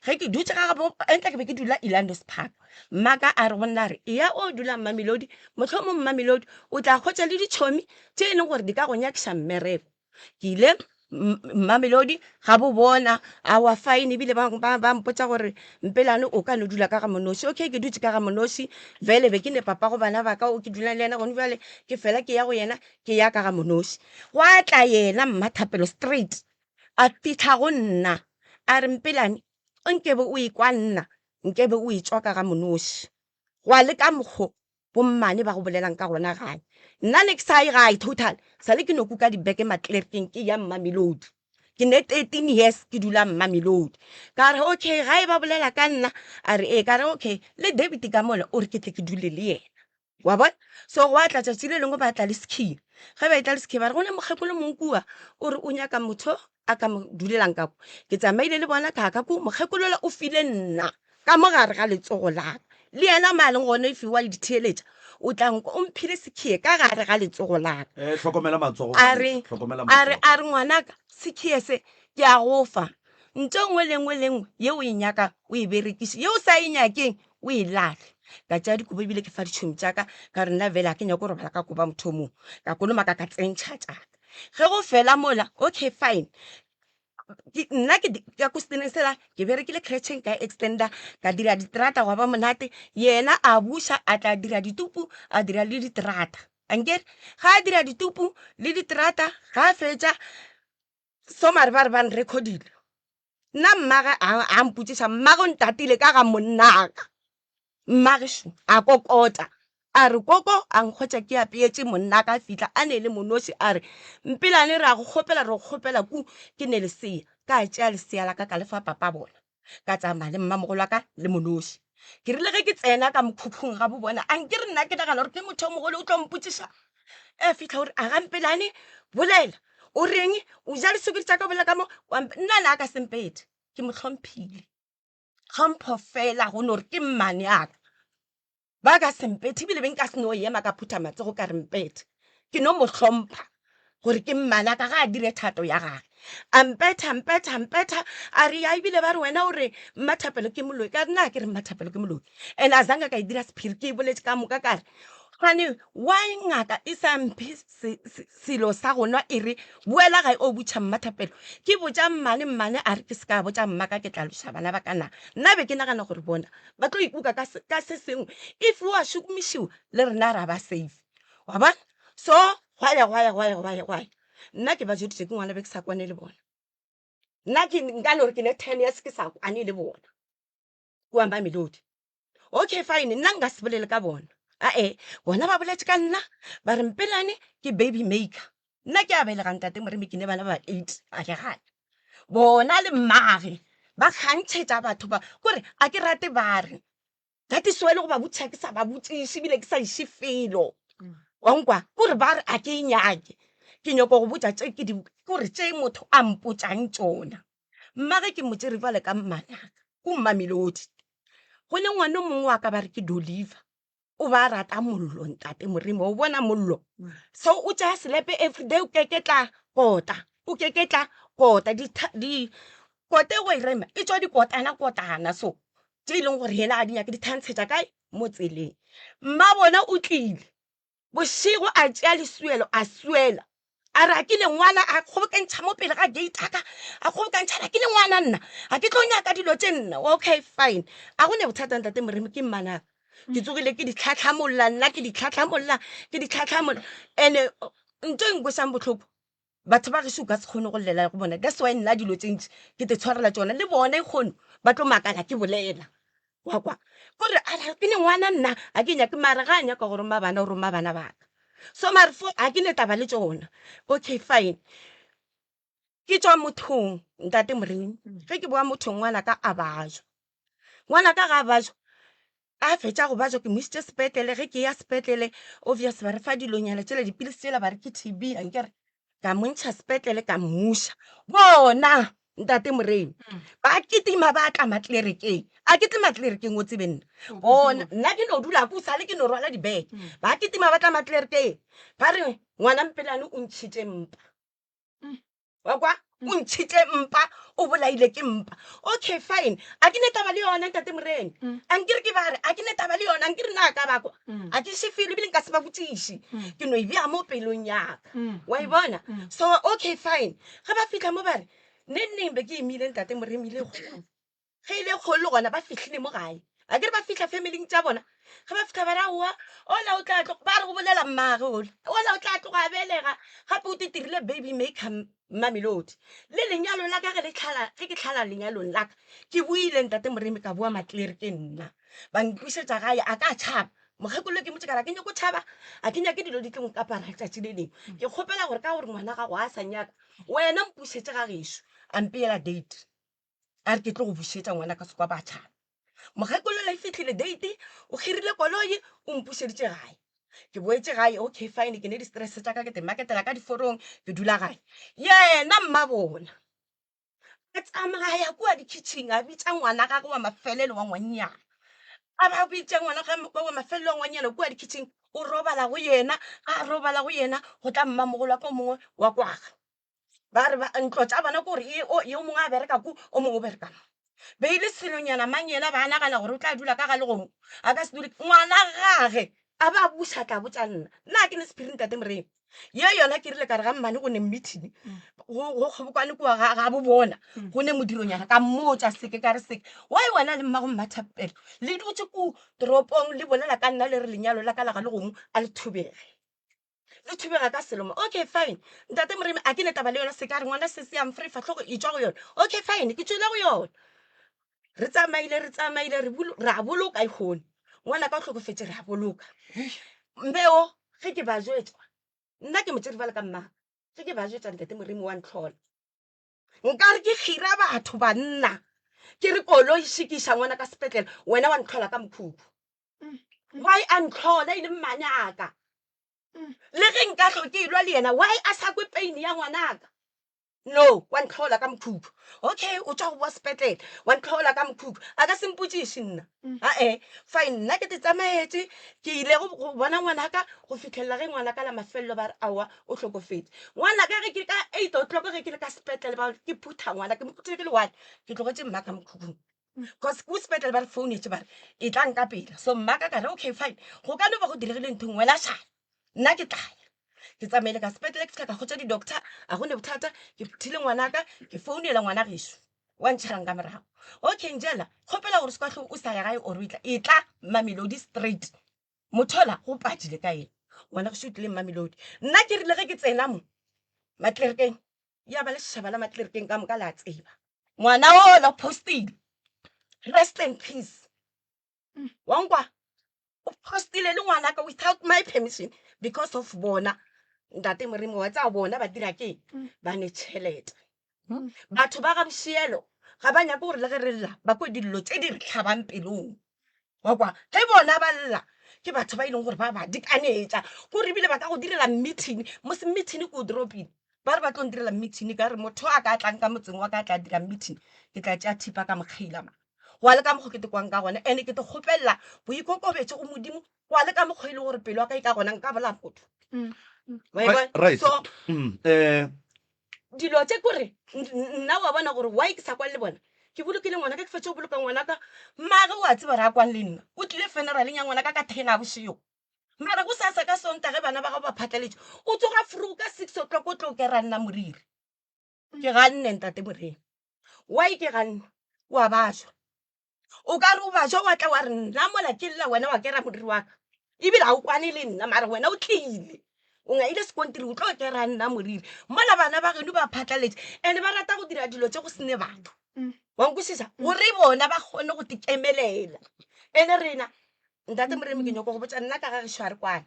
Ge ke dutše ga gabo, entle ke be ke dula Elandos Park. Mmaka a re go nna a re, eya o dula Mamelodi, mohlomong Mamelodi o tla hwetša le ditšhomi tše e leng gore di ka go nyakiša mmereko. Ke ile Mamelodi ga bo bona, aowa fine, ebile ba, ba, ba mpotša gore Mpelane o ka no dula ka ga Monoši. Okay, ke dutše ka ga Monoši, vele be ke ne papago bana ba ka o ke dulang le yena gone bjale, ke fela ke ya go yena, ke ya ka ga Monoši. Gwa tla yena Mmathapelo straight, a fihla go nna, a re, Mpelane, nkebe o ekwa nna, nkebe o etšwa ka ga Monoši. Gwa le ka mokgo bommane ba go bolelang ka gona gae. Nna ne ke sa ye gae total, sale ke no kuka dibeke maklerkeng ke ya Mmamelodi. Ke ne 13 years ke dula Mmamelodi. Ka re okay, gae ba bolela ka nna, a re ee, ka re okay, le David ka mola o re ke tle ke dule le yena. Wa bona? So gwa tla tšatši le lengwe ba tla le sekhia. Ge ba etla le sekhia ba re go ne mokgekolo mong kua o re o nyaka motho a ka mo dulelang ka kwa. Ke tsamaile le bona ka ya ka kua, mokgekolo yola o file nna ka mo gare ga letsogo la ka. Le yena mo a leng gona if wa le di theeletša o tla nkwa o mphile sekhie ka gare ga letsogo la ka. Eh, hlokomela matsogo. A re, Hlokomela a re, matsogo. a re ngwanaka sekhie se ke a go fa. Ntho e nngwe le nngwe le nngwe ye o e nyakang o e berekiše, ye o sa e nyakeng o e lahle. Ka tšea dikobo ebile ke fa ditšhomi tša ka, ka re nna vele ga ke nyake go robala ka koba motho o mongwe. Ka kolomaka ka tsentšha tša ka. Ge go fela mola, okay fine. Ke, nna ke, ka ko seteneng sela ke berekile creche-eng ka extender, ka dira diterata gwa ba monate. Yena a buša a tla dira ditupu, a dira le diterata. Ankere ga a dira ditupu le diterata, ga a fetša so mare ba re ba nrecordile. Nna mmage a, a mpotšiša, mmage o ntatile ka ga monnaka. Mmage šo a kokota, a re koko a nkgwetša ke apeetše monnaka a fihla a ne le monoši a re, Mpelane re a go kgopela, re go kgopela ku ke ne lesea. Ka tšea lesea la ka ka le fa papa bona. Ka tsamaya le mmamogolo wa ka le monoši. Ke rile ge ke tsena ka mokhukhung ga bo bona, a nke re nna ke nagana gore ke motho o mogolo o tlo mpotšiša. A fihla o re, a ga Mpelane, bolela, o reng, o ja diswikiri tša ka o bolela ka mo, wa mpe-. Nna na ka sempete, ke mo hlomphile. Tlhompho fela go no re ke mmane a ka. Ba ka se mpethe ebile be nka se no ema ka phutha matsogo ka re mpethe. Ke no mo hlompha gore ke mmane a ka ga a dire thato ya gage. A mpetha, mpetha, mpetha, a re ya ebile ba re wena o re Mmathapelo ke moloi. Ka re nna ga ke re Mmathapelo ke moloi. And a zange ka e dira sephiri, ke e boletše ka moka ka re gane why ngaka e sa mphe se, se, selo sa go nwa e re boela gae o butšha Mmathapelo. Ke botša mmane, mmane a re ke se ka botša mmaka ke tla loša bana ba ka na. Nna be ke nagana gore bona ba tlo ikuka ka se, ka se sengwe if wa šokomišiwa le rena ra ba safe wa bona so gwa ya gwa ya gwa ya gwa ya gwa ya nna ke ba joditše ke ngwana be ke sa kwane le bona nna ke nka no re ke ne ten years ke sa kwane le bona kua Mamelodi. Okay fine, nna nka se bolele ka bona. Ae, bona ba boletše ka nna, ba re Mpelane ke baby maker. Nna ke a belega ntate Moremi ke ne bana ba 8, a ke gane. Bona le mmage ba kgantšhetša batho ba, kore a ke rate ba re. That is why le go ba botšiša ke sa ba botšiše ebile ke sa iše felo. Wa nkwa? Kore ba re a ke e nyake. Ke nyoko go botša tše ke di, kore tše motho a mpotšang tšona. Mmage ke mo tšere jwale ka mmanaka, ko Mamelodi. Go ne ngwana o mongwe wa ka ba re ke Doliva, o ba rata mollo ntate Morimo, o bona mollo. So o tšea selepe everyday o keketla kota, o keketla kota, di, di, kota e go e rema e tšwa dikotana kotana so tše e leng gore yena a di nyake di thantshetša kae mo tseleng. Mma bona o tlile Bošego a tšea lesuelo a suela. A re a ke le ngwana a kgobokantšha mo pele ga gate a ka a kgobokantšha a ke le ngwana nna a ke tlo nyaka dilo tše nna. Okay fine a go ne bothata ntate Moremi ke mmanaka. Ke tsogile ke di tlhatlhamolla nna ke di tlhatlhamolla ke di tlhatlhamolla ene ntho e nkwešang bohloko batho ba gešo o ka se kgone go llela go bona that's why nna dilo tše ntši ke te tshwarela tšona le bone kgono ba tlo makala ke bolela wa kwa kore a ke ne ngwana nna a ke nyake mara ga a nyaka go roma bana o roma bana baka so mare fo a ke ne taba le tšona okay fine ke tšwa mothong ntate moremi ge ke boa mothong ngwana ka a bajwa ngwana ka ga a bajwa A fetša go bajwa ke mo išitše sepetlele, ge ke ya sepetlele obvious ba re fa dilonyana tšela dipilisi tšela ba re ke T_B ankere. Ka mo ntšha sepetlele ka mmuša. Bona ntate Moremi ba kitima ba tla matlerekeng, a ke tle matlerekeng o tsebe nna. Bona nna ke no dula ko sale ke no rwala dibeke. Ba kitima ba tla matlerekeng ba re ngwana Mpelane o ntšhitše mpa. Wa kwa? O ntšhitše mpa, o bolaile ke mpa. Okay, fine. A ke ne taba le yona, Ntate Morena. A nkere ke ba re, a ke ne taba le yona, a nkere na ka ba kwa. A ke šefele ebile nka se ba botšiše. Ke no e bea mo pelong ya ka. Wa e bona? So, okay, fine. Ge ba fihla mo ba re, neng neng be ke imile, Ntate Morena, ile kgolo. Ge e le kgolo le gona ba fihlile mo gae. A ke re ba fihla familing tša bona. Ge ba fihla ba re aowa, ola o tla tloga, ba re go bolela mmage ola, ola o tla tloga a belega, gape o titirile baby maker Mamelodi. Le lenyalo la ka ge le tlhala, ge ke tlhala lenyalong la ka, ke boile ntate Moremi ka boa Maclear ke nna. Ba nkušetša gae, a ka tšhaba. Mokgekolo ke motše ka re a ke nyako tšhaba, a ke nyake dilo di tlo nkapara letšatši le lengwe. Ke kgopela gore ka gore ngwana gago a sa nyaka, wena mpušetše ga gešo. A mpeela date. A re ke tlo go bušetša ngwana ka sekwa ba tšhaba. Mokgekolo la e fihlile date, o hirile koloi, o mpušeditše gae. Ke boetše gae, okay fine, ke ne di-stress tša ka, ke te maketela ka diforong, ke dula gae. Yena mmabona a tsamaya kua di-kitchen a bitša ngwana gagwe wa mafelelo wa ngwannyana. A ba bitša ngwana gagwe wa mafelelo wa ngwannyana kua di-kitchen, o robala go yena, a robala go yena, go tla mmamogolo wa ka o mongwe wa kwaga. Ba re ba ntlo tša bona ke gore e, o, yo mongwe a bereka ko, o mongwe o bereka mo. Be e le selonyana mang yena ba nagana gore o tla dula ka ga legomo, a ka se dule. Ngwana gage a ba buša tla botša nna. Nna ga ke ne sephiri ntate Moremi. Ye yona ke rile ka re ga mmane go ne meeting, go, go kgobokane kua ga, ga bo bona, go ne modironyana, ka mmotša seke ka re seke. Why wena le mmago Mmathapelo le dutše ku toropong le bolela ka nna le re lenyalo la ka la ga legomo a le thubege? Le thubega ka selo mo. Okay, fine. Ntate Moremi, a ke ne taba le yona se ka re ngwana se se ya mfrefa hlogo e tšwa go yona. Okay, fine, ke tšwele go yona. Re tsamaile, re tsamaile, re bolo, ra boloka ikgone. Ngwana ka o hlokofetše, re a boloka. Mbeo, ge ke ba jwetša, nna ke motšere bjalo ka mmaka. Ge ke ba jwetša Ntate Moremi wa ntlhola. Nkare ke hira batho banna. Ke re koloi šikiša ngwana ka sepetlele, wena wa ntlhola ka mokhukhu. Why a ntlhola e le mmanaka? Le ge nka hlo ke elwa le yena, why a sa kwe pain ya ngwanaka? No, wa ntlhola ka mokhukhu. Okay, o tšwa go boa sepetlele, wa ntlhola ka mokhukhu. A ka se mpotšiše nna. Ae, fine, nna ke te tsamaetše, ke ile go go bona ngwanaka go fihlelela ge ngwanaka la mafelelo ba re aowa o hlokofetše. Ngwanaka ge ke ka 8 o'clock ge ke le ka sepetlele ba ke phutha ngwana, ke mo phuthile ke le one, ke tlogetše mma ka mokhukhung. Cause ko sepetlele ba re founetše ba re e tlang ka pela. So mma ka ka re okay fine, go ka no ba go diregile ntho e nngwe, wena šala, nna ke tla ya. Ke tsamaile ka sepetlele ke fihla ka hwetša di-doctor, a go ne bothata, ke phuthile ngwanaka, ke founela ngwana gešo, wa ntšhalang ka morago. Okay Njela, kgopela gore se ka hlo o sa ya gae or o etla, etla Mamelodi straight. Mothola go padile ka eng? Ngwana gešo o tlile Mamelodi. Nna ke rile ge ke tsena mo matlerekeng, ya ba lešaba la matlerekeng ka moka la tseba. Ngwana ola o postile, rest in peace. Wa nkwa? O postile le ngwanaka without my permission because of bona. Ntate Morimo wa tsaya bona ba dira ke ba ne tšhelete. Batho ba ga Boshielo ga ba nyake gore le ge re lla ba kwe dillo tše di re hlabang pelong. Wa kwa? Ge bona ba lla ke batho ba e leng gore ba ba dikanetša kore ebile ba ka go direla meeting mose meeting ko dropile ba re ba tlo ntirela meeting ka re motho a ka tlang ka motseng wa ka tla dira meeting ke tla tšea thipa ka mokgeila ma gwa le ka mokgo ke te kwang ka gona ene ke te kgopelela boikokobetšo go modimo gwa le ka mokgo e le gore pelo ya ka e ka gona nka bolaya motho mm. Right. So mm, eh. dilo tše kore nna wa bona gore why ke sa kwane le bona ke bolokile ngwana ka ke fetše go boloka ngwana ka mage o a tseba re a kwane le nna o tlile funeraleng ya ngwana ka ka ten a bošego mara go sasa ka sonta ge bana ba gago ba phatlaletše o tsoga forogo ka six o'clock o tlo kera nna moriri ke ganne ntate morena why ke ganne wa bajwa o ka re o bajwa wa tla wa re nna mola ke lla wena wa kera moriri wa ka ebile ga o kwane le nna mara wena o tlile o ngaile sekontiri o tlo kera nna moriri mola bana ba geno ba phatlaletše and ba rata go dira dilo tše go sene batho mm. wa nkwešiša mm. gore bona ba kgone go tikemelela ene rena ntate moremi ke nyoko go botsa nna ka ga gešo a re kwane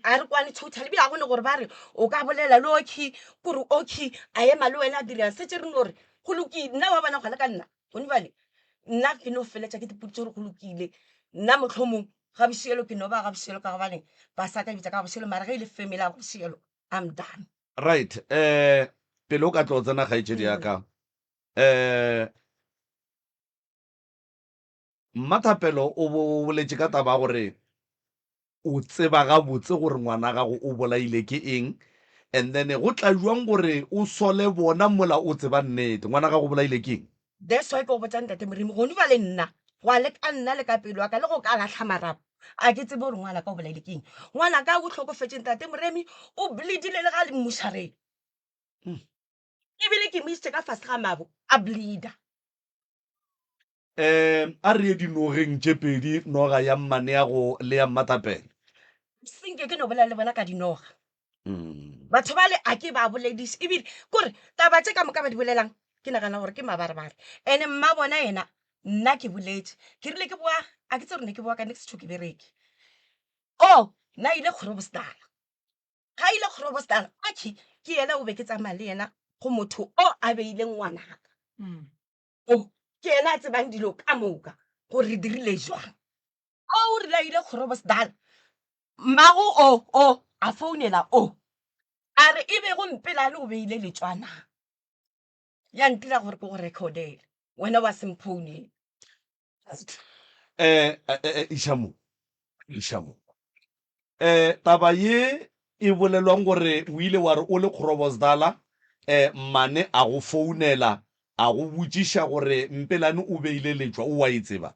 a re kwane total ebile ga gone gore ba re o ka bolela le okay kore okay a ema le wena a dirang setse re no re go lokile nna wa bona gona ka nna gone bale nna ke no feletša ke dipoditse gore go lokile nna mohlomong ga bošielo ke no ba ga bošielo ka gobane ba sa ka bitsa ka bošielo mara ge e le family ya bošielo I'm done. Right um pele o ka tlo tsena kgaetšedi ya ka um Mmathapelo o boletše ka taba ya gore o tseba gabotse gore ngwana gago o bolaile ke eng and then go tla jwang gore o sole bona mola o tseba nnete ngwana gago o bolaile ke eng? That's why ke go botša Ntate Moremi gone bjale nna go a le ka nna le ka pelo ya ka le go ka lahla marapo a ke tsebe gore ngwanaka o bolaile ke eng. Ngwanaka o hlokofetše Ntate Moremi o bleedile le ga a le mmušareng ebile ke mo isitše ka fase ga mabo a bleeder. Um a re ye dinogeng tše pedi, noga ya Mmaneago le ya Mmatapele. Senke ke no bolela le bona ka dinoga. Batho bale a ke ba bolediše ebile kore taba tše ka moka ba di bolelang ke nagana gore ke mabarebare. Ene mma bona yena nna ke boletše ke rile ke boa a ke tse gore ne ke boa ka next to ke bereke. Oh nna ile Groblersdal. Ga ile Groblersdal okay ke yena o be ke tsamaya le yena go motho o a beileng ngwanaka. O ke yena a tsebang dilo ka moka gore re dirile jwang. O o rile a ile Groblersdal, mmago o o a founela o a re e be go Mpelane o beile letšwa na? Ya ntira gore ke go recordele wena wa se mphounele. Eh, eh, eh, iša mo, iša mo. Eh, taba ye e bolelwang gore o ile wa re o le Groblersdal, eh, mmane a go founela a go botšiša gore Mpelane o beile letšwa, o wa e tseba?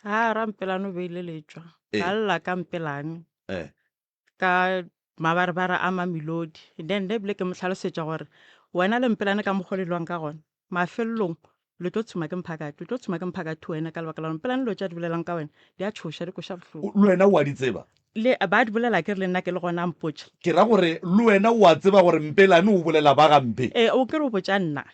Ha ra Mpelane o beile letšwa. Eh. Ba lla ka Mpelane. Eh. Ka mabarebare a Mamelodi. Then nna ebile ke mo hlalosetša gore wena le Mpelane ka mokgwa o le lwang ka gona, mafelelong le tlo tshuma ke mphakathi, o tlo tshuma ke mphakathi wena ka lebaka la gore Mpelane dilo tše a di bolelang ka wena di a tšhoša, di kweša bohloko. Le wena o a di tseba? Le ba di bolela ke re le nna ke le gona a mpotša. Ke ra gore le wena o a tseba gore Mpelane o bolela ba gampe? Ee, o ke re o botša nna.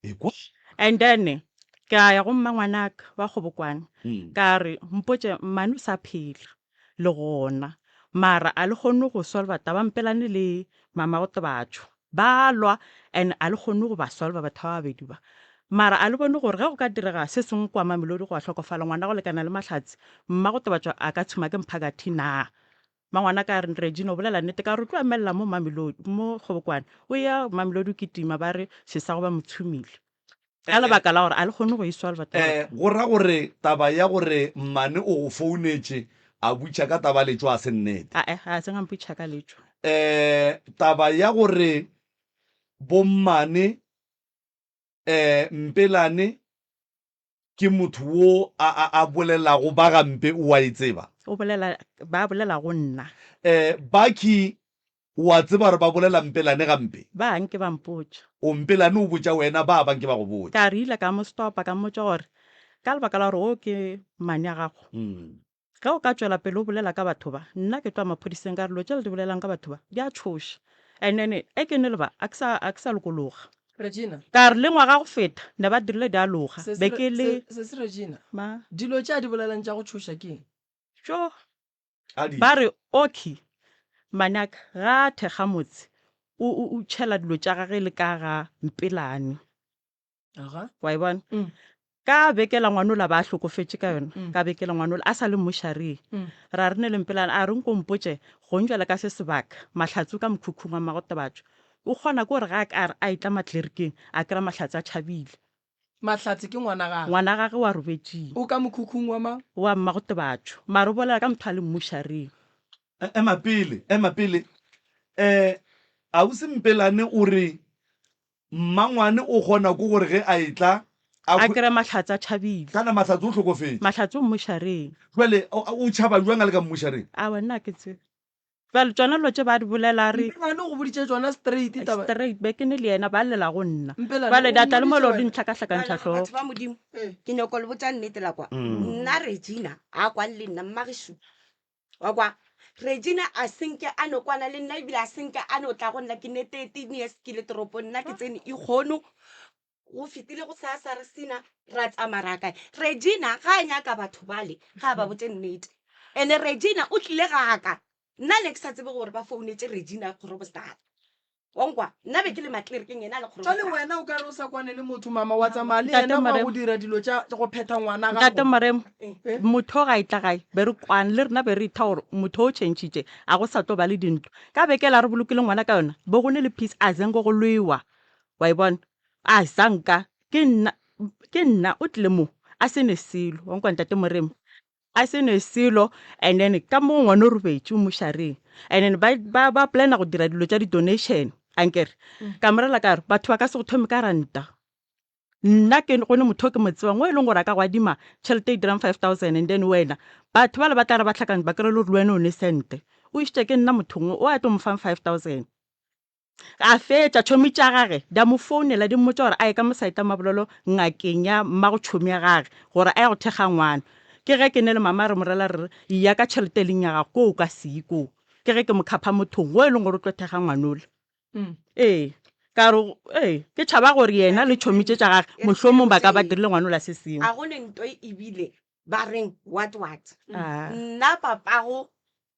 Ekwa. And then ka ya go mmangwanaka wa Kgobokwane ka re mpotše mmane o sa phela le gona mara a le kgone go solva taba Mpelane le mama go Tebatšo ba lwa and a le kgone go ba solva batho ba babedi ba mara a le bone gore ge go ka direga se sengwe kwa Mamelodi gwa hlokofala ngwana go lekana le Mahlatse mma go Tebatšo a ka tshuma ke mphakathi naa Mangwanaka a re, Regina, o bolela nnete ka gore o tlo emelela mo Mamelodi, mo Kgobokwane. O ya Mamelodi o kitima, ba re sesa go ba mo tshumile. Ka lebaka la gore a le kgone go e solva taba Eh, go ra gore taba ya gore mmane o go founetše a butša ka taba letšo a se nnete? Ae, ga se ngamputša ka letšo. Eh, taba ya gore bommane, eh, Mpelane Ke motho wo a, a, a bolelago ba gampe, o a e tseba. O bolela, ba bolela go nna. Eh, Bucky, o a tseba gore ba bolela Mpelane gampe? Ba nke ba mpotša. O, Mpelane o botša wena, ba ba nke ba go botša. Ka re ile ka mo stopa, ka mmotša gore, Ka lebaka la gore wo ke mane a gago, ge o ka tšwela pele o bolela ka batho ba, nna ke tlo ya maphodiseng ka re dilo tše le di bolelang ka batho ba di a tšhoša. And then e ke ne le ba, a ke sa, a ke sa lokologa. Regina. Ka re le ngwaga go feta ne ba dirile dialoga Se se be re- ke le se- se se Regina. Ma. Dilo tše a di bolelang tša go tšhoša ke eng? Tšo. A di. Ba re okay manaka ga a thekga motse o o o tšhela dilo tša gage le ka ga Mpelane. Aga. Wa e bona? Mm. Ka bekela ngwanola ba hlokofetše ka yona, Mm. ka bekela ngwanola a sa le mmošareng. Mm. Ra re ne le Mpelane a re nko mpotše gong jwale ka se sebaka Mahlatse o ka mokhukhung wa Mmagotebatšo. O kgona ke gore ga a ka re a etla Matlerikeng a kry-a Mahlatse a tšhabile. Mahlatse ke ngwana gagwe. Ngwana gagwe wa robetšing. O ka mokhukhung wa mang? Wa Mmagotebatšo. Mara o bolela ka motho a le mmošareng. Ema pele, ema pele. Eh, ausi Mpelane o re Mmangwane o kgona ko gore ge a etla a A kry-a Mahlatse a tšhabile. Kana Mahlatse o hlokofetše. Mahlatse o mmošareng. Jwale o tšhaba bjang a le ka mmošareng? Aowa nna ga ke tsebe. Bjale tšona dilo tše ba di bolela a re. Mpelane o go boditše tšona straight taba. Straight be ke ne le yena ba llela go nna. Mpelane Bjale o di a tla le mo e le mmoditše gore di wena. ntlhakahlakantšha hlogo. Batho ba Modimo, ke nyoko le botša nnete la kwa. Nna Regina a kwane le nna mmagešu. Wa kwa? Regina a senke a no kwana le nna ebile a senke a no tla go nna ke ne 13 years ke le toropong nna ke tsene ikgono go fetile go sa re sena ra tsamaya ra kae Regina ga a nyaka batho bale ga a ba botse nnete ene Regina o tlile gaka nna ne ke sa tsebe gore ba founetse Regina Kgorobostada Wa nkwa? Nna be ke le matlerekeng, yena a le Jwale kgorong. wena o ka re o sa kwane le motho, mama, wa tsamaya le Ntate yena go ya Moremo. go dira dilo tša go phetha ngwana Ntate gago. Moremo, Eh? motho ga e tla gae, be re kwane le rena be re itha gore motho o tšhentšhitše, a go sa tlo ba le dintwa. Ka beke ela re bolokile ngwana ka yona, be go ne le peace, a zanka go lwewa. Wa e bona? A zanka. Ke nna, ke nna, o tlile mo, a se ne selo. Wa nkwa Ntate Moremo? A se ne selo and then ka mo ngwana o robetše o mošareng and then ba ba ba plana go dira dilo tša di-donation ankere ka mo rela ka re batho ba ka se go thome ka ranta nna ke go ne motho o ke mo tsebang o e leng gore a ka go adima tšhelete e dirang 5000 and then wena batho ba le ba tla re ba tlhakane ba kry-e le gore le wena o ne sente o išitše ke nna mothong o a tlo mo fang 5000 A fetša, tšhomi tša gage di a mo founela di mmotša gore a ye ka mosaeta mabolelo ngakeng ya mmago tšhomi ya gage gore a ye go thekga ngwana. Ke ge ke ne le mama re mo rela re re, Eya ka tšhelete e leng ya gago koo o ka se ye koo. Ke ge ke mo khapha mothong wo e leng gore o tlo thekga ngwanola. Ee, ka re ee, ke tšhaba gore yena le tšhomi tše tša gage mohlomong ba ka ba dirile ngwanola se sengwe. A go ne nto ebile ba reng what what. Ah. Nna papago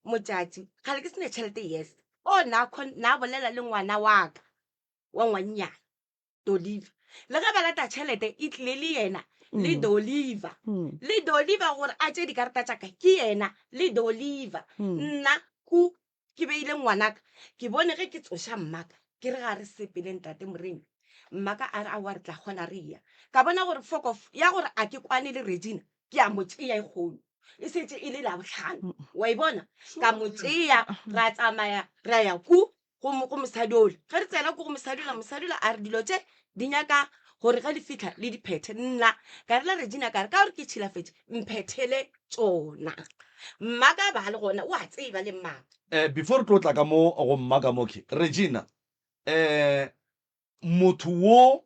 Motšatši, kgale ke se ne tšhelete yes. O na na bolela le ngwana wa ka wa ngwannyana Doliva. Le ge ba lata tšhelete e tlile le yena le Doliva. Le Doliva gore a tše dikarata tša ka ke yena le Doliva. Nna ku ke beile ngwanaka ke bone ge ke tsoša mmaka ke re ga re sepele ntate Moremi. Mmaka a re aowa re tla kgona re ya. Ka bona gore fokof ya gore a ke kwane le Regina ke a mo tšea e kgolo e setse e le labohlano wa e bona ka mo tšea ra tsamaya ra ya ku go mosadi ola ge re tsena ku go mosadi ola mosadi ola a re dilo tše di nyaka gore ge le fitlha le di phethe nna ka rela regina ka re ka gore ke tšhilafetše mphethele tšona mma ka ba le gona o a tseba le mmaka um before re tlo tla ka mo go mma ka mo regina um motho wo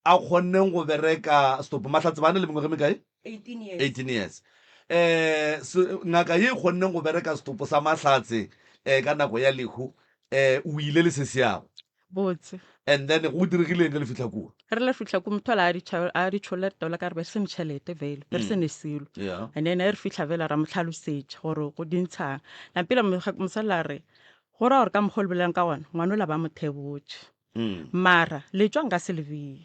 a kgonneng go bereka stop Mahlatse ba na le mengwaga e mekae? 18 years. 18 years. Eh, ngaka ye e kgonneng go bereka setopo sa Mahlatse eh, ka nako ya lehu eh, o ile le sesiago. Botse. And then go diregileng ge le fihla kua? Re le fihla ko motho a di a di tšholle ditaola ka re be re se ne tšhelete vele, be re se ne selo. Yeah. And then ge re fihla vele ra mo hlalosetša gore go di ntshang. Nampila mosadi a re go ra gore ka mokgwa o le bolelang ka gona ngwanola ba mo thebotše. Mara letšwa nka se le bee.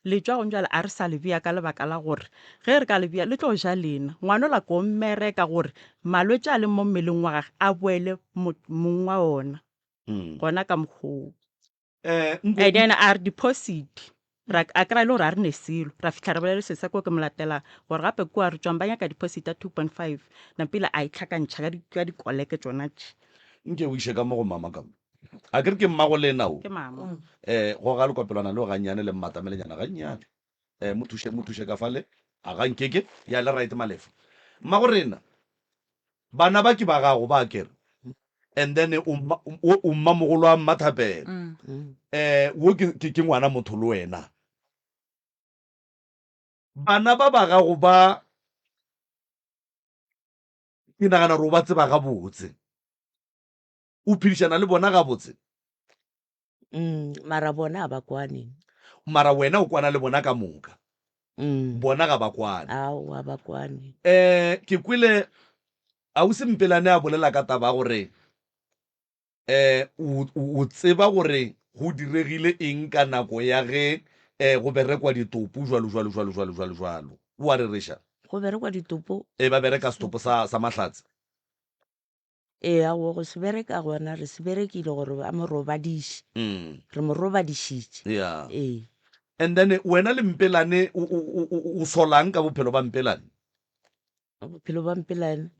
Letšwa gong bjale a re sa le bea ka lebaka la gore ge re ka le bea le tlo ja lena. Ngwanola ko mmereka gore malwetši a leng mo mmeleng wa gage a boele mong wa ona. Gona ka mokgwa oo. Nko And then a re deposit ra a kry-a e le gore a re ne selo. Ra fihla ra bolela le sesi ko ke mo latelang gore gape kua re tšwang ba nyaka deposit ya 2.5. Nampile a e hlakantšha ka dikoleke tšona tše. Nke o iše ka mo go mama ka mo. A ke re ke mmago lena o? Ke mama. Eh, goga lekopelwana leo gannyane le mmatamelenyana gannyane. Eh, mo thuše, mo thuše ka fale. A ga nkeke ya le right Malefa. Mmago rena, bana ba ke ba gago ba kere. And then o mma, o, o mmamogolo wa Mmathapelo. Eh, wo ke, ke, ke ngwana motho le wena. Bana ba ba gago ba, ke nagana gore o ba tseba gabotse. O phedišana le bona gabotse? Mm, mara bona a ba kwane. Mara wena o kwana le bona ka moka. Mm. Bona ga ba kwane. Aowa, ba kwane. Eh, ke kwele Ausi Mpelane a bolela ka taba ya gore eh o, o, o tseba gore go diregile eng ka nako ya ge eh go berekwa ditopo jwalo jwalo jwalo jwalo jwalo jwalo. O a rereša? Go berekwa ditopo? Eh, ba bereka setopo sa, sa Mahlatse. Ee, aowa, go se bereka gona re se berekile gore ba mo robadiše. Re mo robadišitše. Yeah. Ee. And then wena le Mpelane o, o, o, o, o solang ka bophelo ba Mpelane? Bophelo ba Mpelane?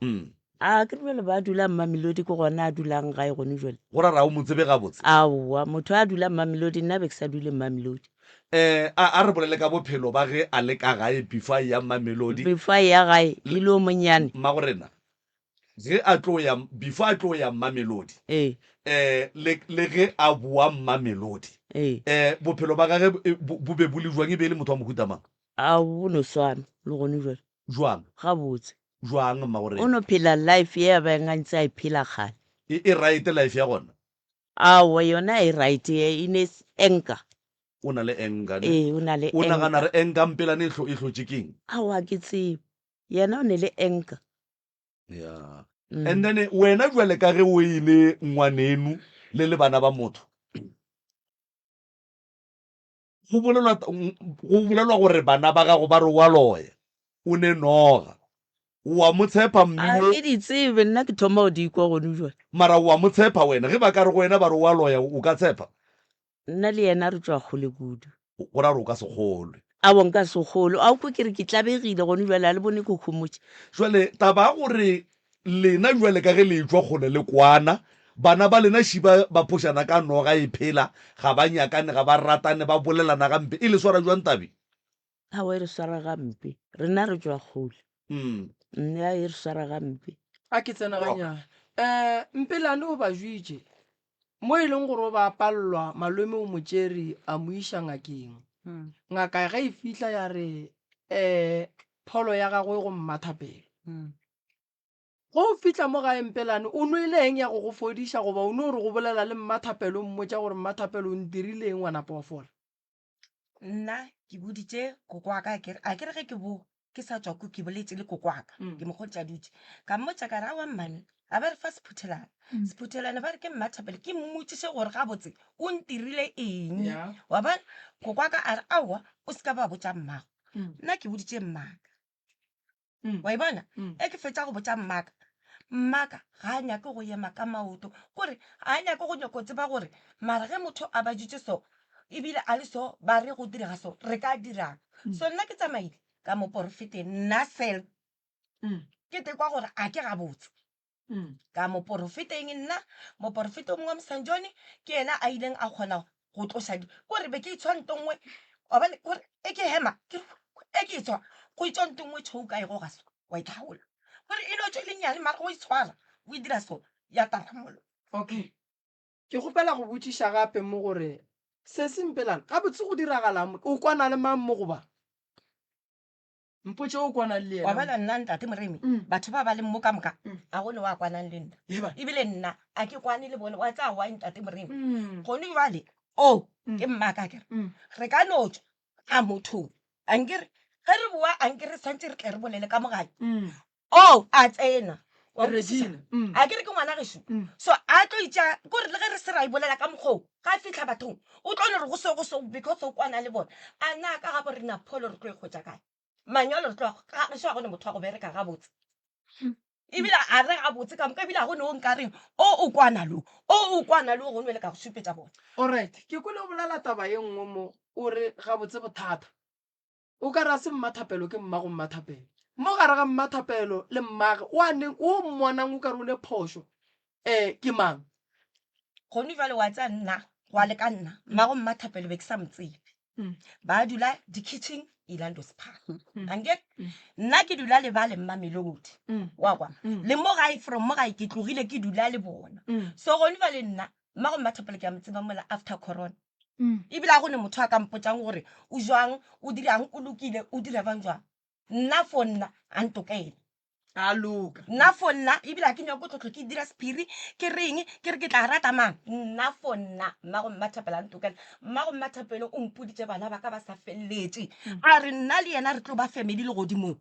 A ke re bjale ba dula Mamelodi ke gona a dulang gae gone jwale. Go ra re ga o mo tsebe gabotse? Aowa, motho a dulang Mamelodi nna be ke sa dule Mamelodi. Eh, a, a re bolele ka bophelo ba ge a le ka gae before a eya Mamelodi. Before a eya gae e le o monnyane. Mmagorena, Ge a tlo ya, before a tlo ya Mmamelodi, Ee. eh, le, le ge a boa Mmamelodi, Ee. eh, bophelo ba gage bo, bo be bo le jwang? E be e le motho wa mohuta mang? A bo no swana le gone jwale. Jwang? Gabotse. Jwang, mmagorena? O no phela life ye a beng a ntse a e phela kgale. E, e right life ya gona? Aowa, yona e right, e ne anger. O na le anger, ne? Ee, o na le O nagana anger. re anger Mpelane e hlo, e hlotše keng? Aowa, ga ke tsebe. Yena o ne le anger. Yeah. And then wena jwale ka ge o e le ngwanenu le le bana ba motho, go bolelwa go bolelwa gore bana ba gago ba re wa loya, o ne noga. O a mo tshepa A mme ke di tsebe nna ke thoma go di kwa gone jwale. Mara o a mo tshepa wena ge ba ka re go wena ba re wa loya o ka tshepa? Nna le yena re tšwa kgole kudu. Go ra gore o ka se kgolwe. Aowa nka se kgolwe. A o kwe ke re ke tlabegile gone bjale, a le bone ke homotše? Jwale taba ya gore lena bjale ka ge le etšwa kgole le kwana, bana ba lena ši ba ba phošana ka noga e phela, ga ba nyakane, ga ba ratane, ba bolelana gampe, e le swara bjang tabe? Aowa e re swara gampe. Rena re tšwa kgole. Nna e re swara gampe. A ke tsena gannyane. Um Mpelane o ba jwitše mo e leng gore o ba palelwa, malome o mo tšere a mo iša ngakeng. Ngaka ge e fihla ya re um pholo ya gagwe go Mmathapelo. Ge o fihla mo gae Mpelane, o nwele eng ya go go fodiša goba o no re go bolela le Mmathapelo o mmotša gore Mmathapelo o ntirile eng wa napa wa fola? Nna ke boditše koko wa ka ke re a ke re ge ke bo ke sa tšwa ko ke boletše le koko wa ka ke mo kgontše a dutše ka mmotša ka re aowa mmane a ba re fa sephuthelana sephuthelana ba re ke mmathapelo ke mmotšiše gore gabotse o ntirile eng wa bona koko wa ka a re aowa o se ka ba botša mmago nna ke boditše mmaka Wa e bona? E ke fetša go botša mmaka, mmaka ga a nyake go ema ka maoto, kore ga a nyake go nyako tseba gore mara ge motho a baditše so ebile a le so ba re go direga so re ka dirang. So nna ke tsamaile ka moporofeteng nna self ke tekwa gore a ke gabotse. Ka moporofeteng nna, moporofeta o mongwe wa Mosanjone ke yena a ileng a kgona go tloša di kore be ke itshwa nto nngwe wa bone kore e ke hema ke e ke etswa go etswa nto nngwe tšhou ka e goga so wa e tlhaola gore e no tšwe le nnyane mara go itshwara o e dira so ya taramolo. Okay, ke kgopela go botšiša gape mo gore sesi Mpelane gabotse go diragalang mo, o kwana le mang mo goba? Mpotše o kwanang le Wa yena. bona nna ntate Moremi, Mm. batho ba ba leng mo ka moka, Mm. ga go ne wa kwanang le nna. Eba. Ebile nna a ke kwane le bone, wa tsaya why ntate Moremi? Mm. Gone jwale, o Mm. ke mmaka akere. Mm. Re ka no tšwa a mothong. Ankere ge re boa ankere swantše re tle re bolele ka mogala. Mm. O a tsena. Wa nkwešiša? Regina. Mm. A ke re ke ngwana gešo. Mm. So a tlo itša kore le ge re se ra e bolela ka mokgwa o, ga a fihla bathong, o tlo no re go so go so because o kwana le bona. A na ka gabo rena pholo re tlo e hwetša kae? Manyalo re tlo a ga gešo ga go ne motho wa go bereka gabotse. Ebile a re gabotse ka moka ebile ga go ne o nkareng o o kwana lo, o o kwana lo gongwe le ka go šupetša bona. Alright, ke kwele o bolela taba ye nngwe mo o re gabotse bothata O ka re a se Mmathapelo ke mmago Mmathapelo. Mo gare ga Mmathapelo le mmage o a neng o mmonang o ka re o ne phošo um ke mang? Gone jwale wa tseba nna go a le ka nna mmago Mmathapelo be ke sa mo tsebe. Ba dula di-kitchen Elandos Park. Ankere nna ke dula le ba le Mmamelodi wa kwa le mo gae from mo gae ke tlogile ke dula le bona. So gone jwale nna mmago Mmathapelo ke a mo tseba mola after corona. Ebile ga go ne motho a ka mpotšang gore o jwang, o dirang, o lokile, o dira bjang jwang. Nna for nna a ntokele. A loka. Nna for nna ebile ga ke nyako tlhotlho ke dira sephiri ke reng ke re ke tla rata mang nna for nna mmago mmathapelo a ntokela mmago mmathapelo o mpoditše bana ba ka ba sa feleletše a re nna le yena re tlo ba family legodimong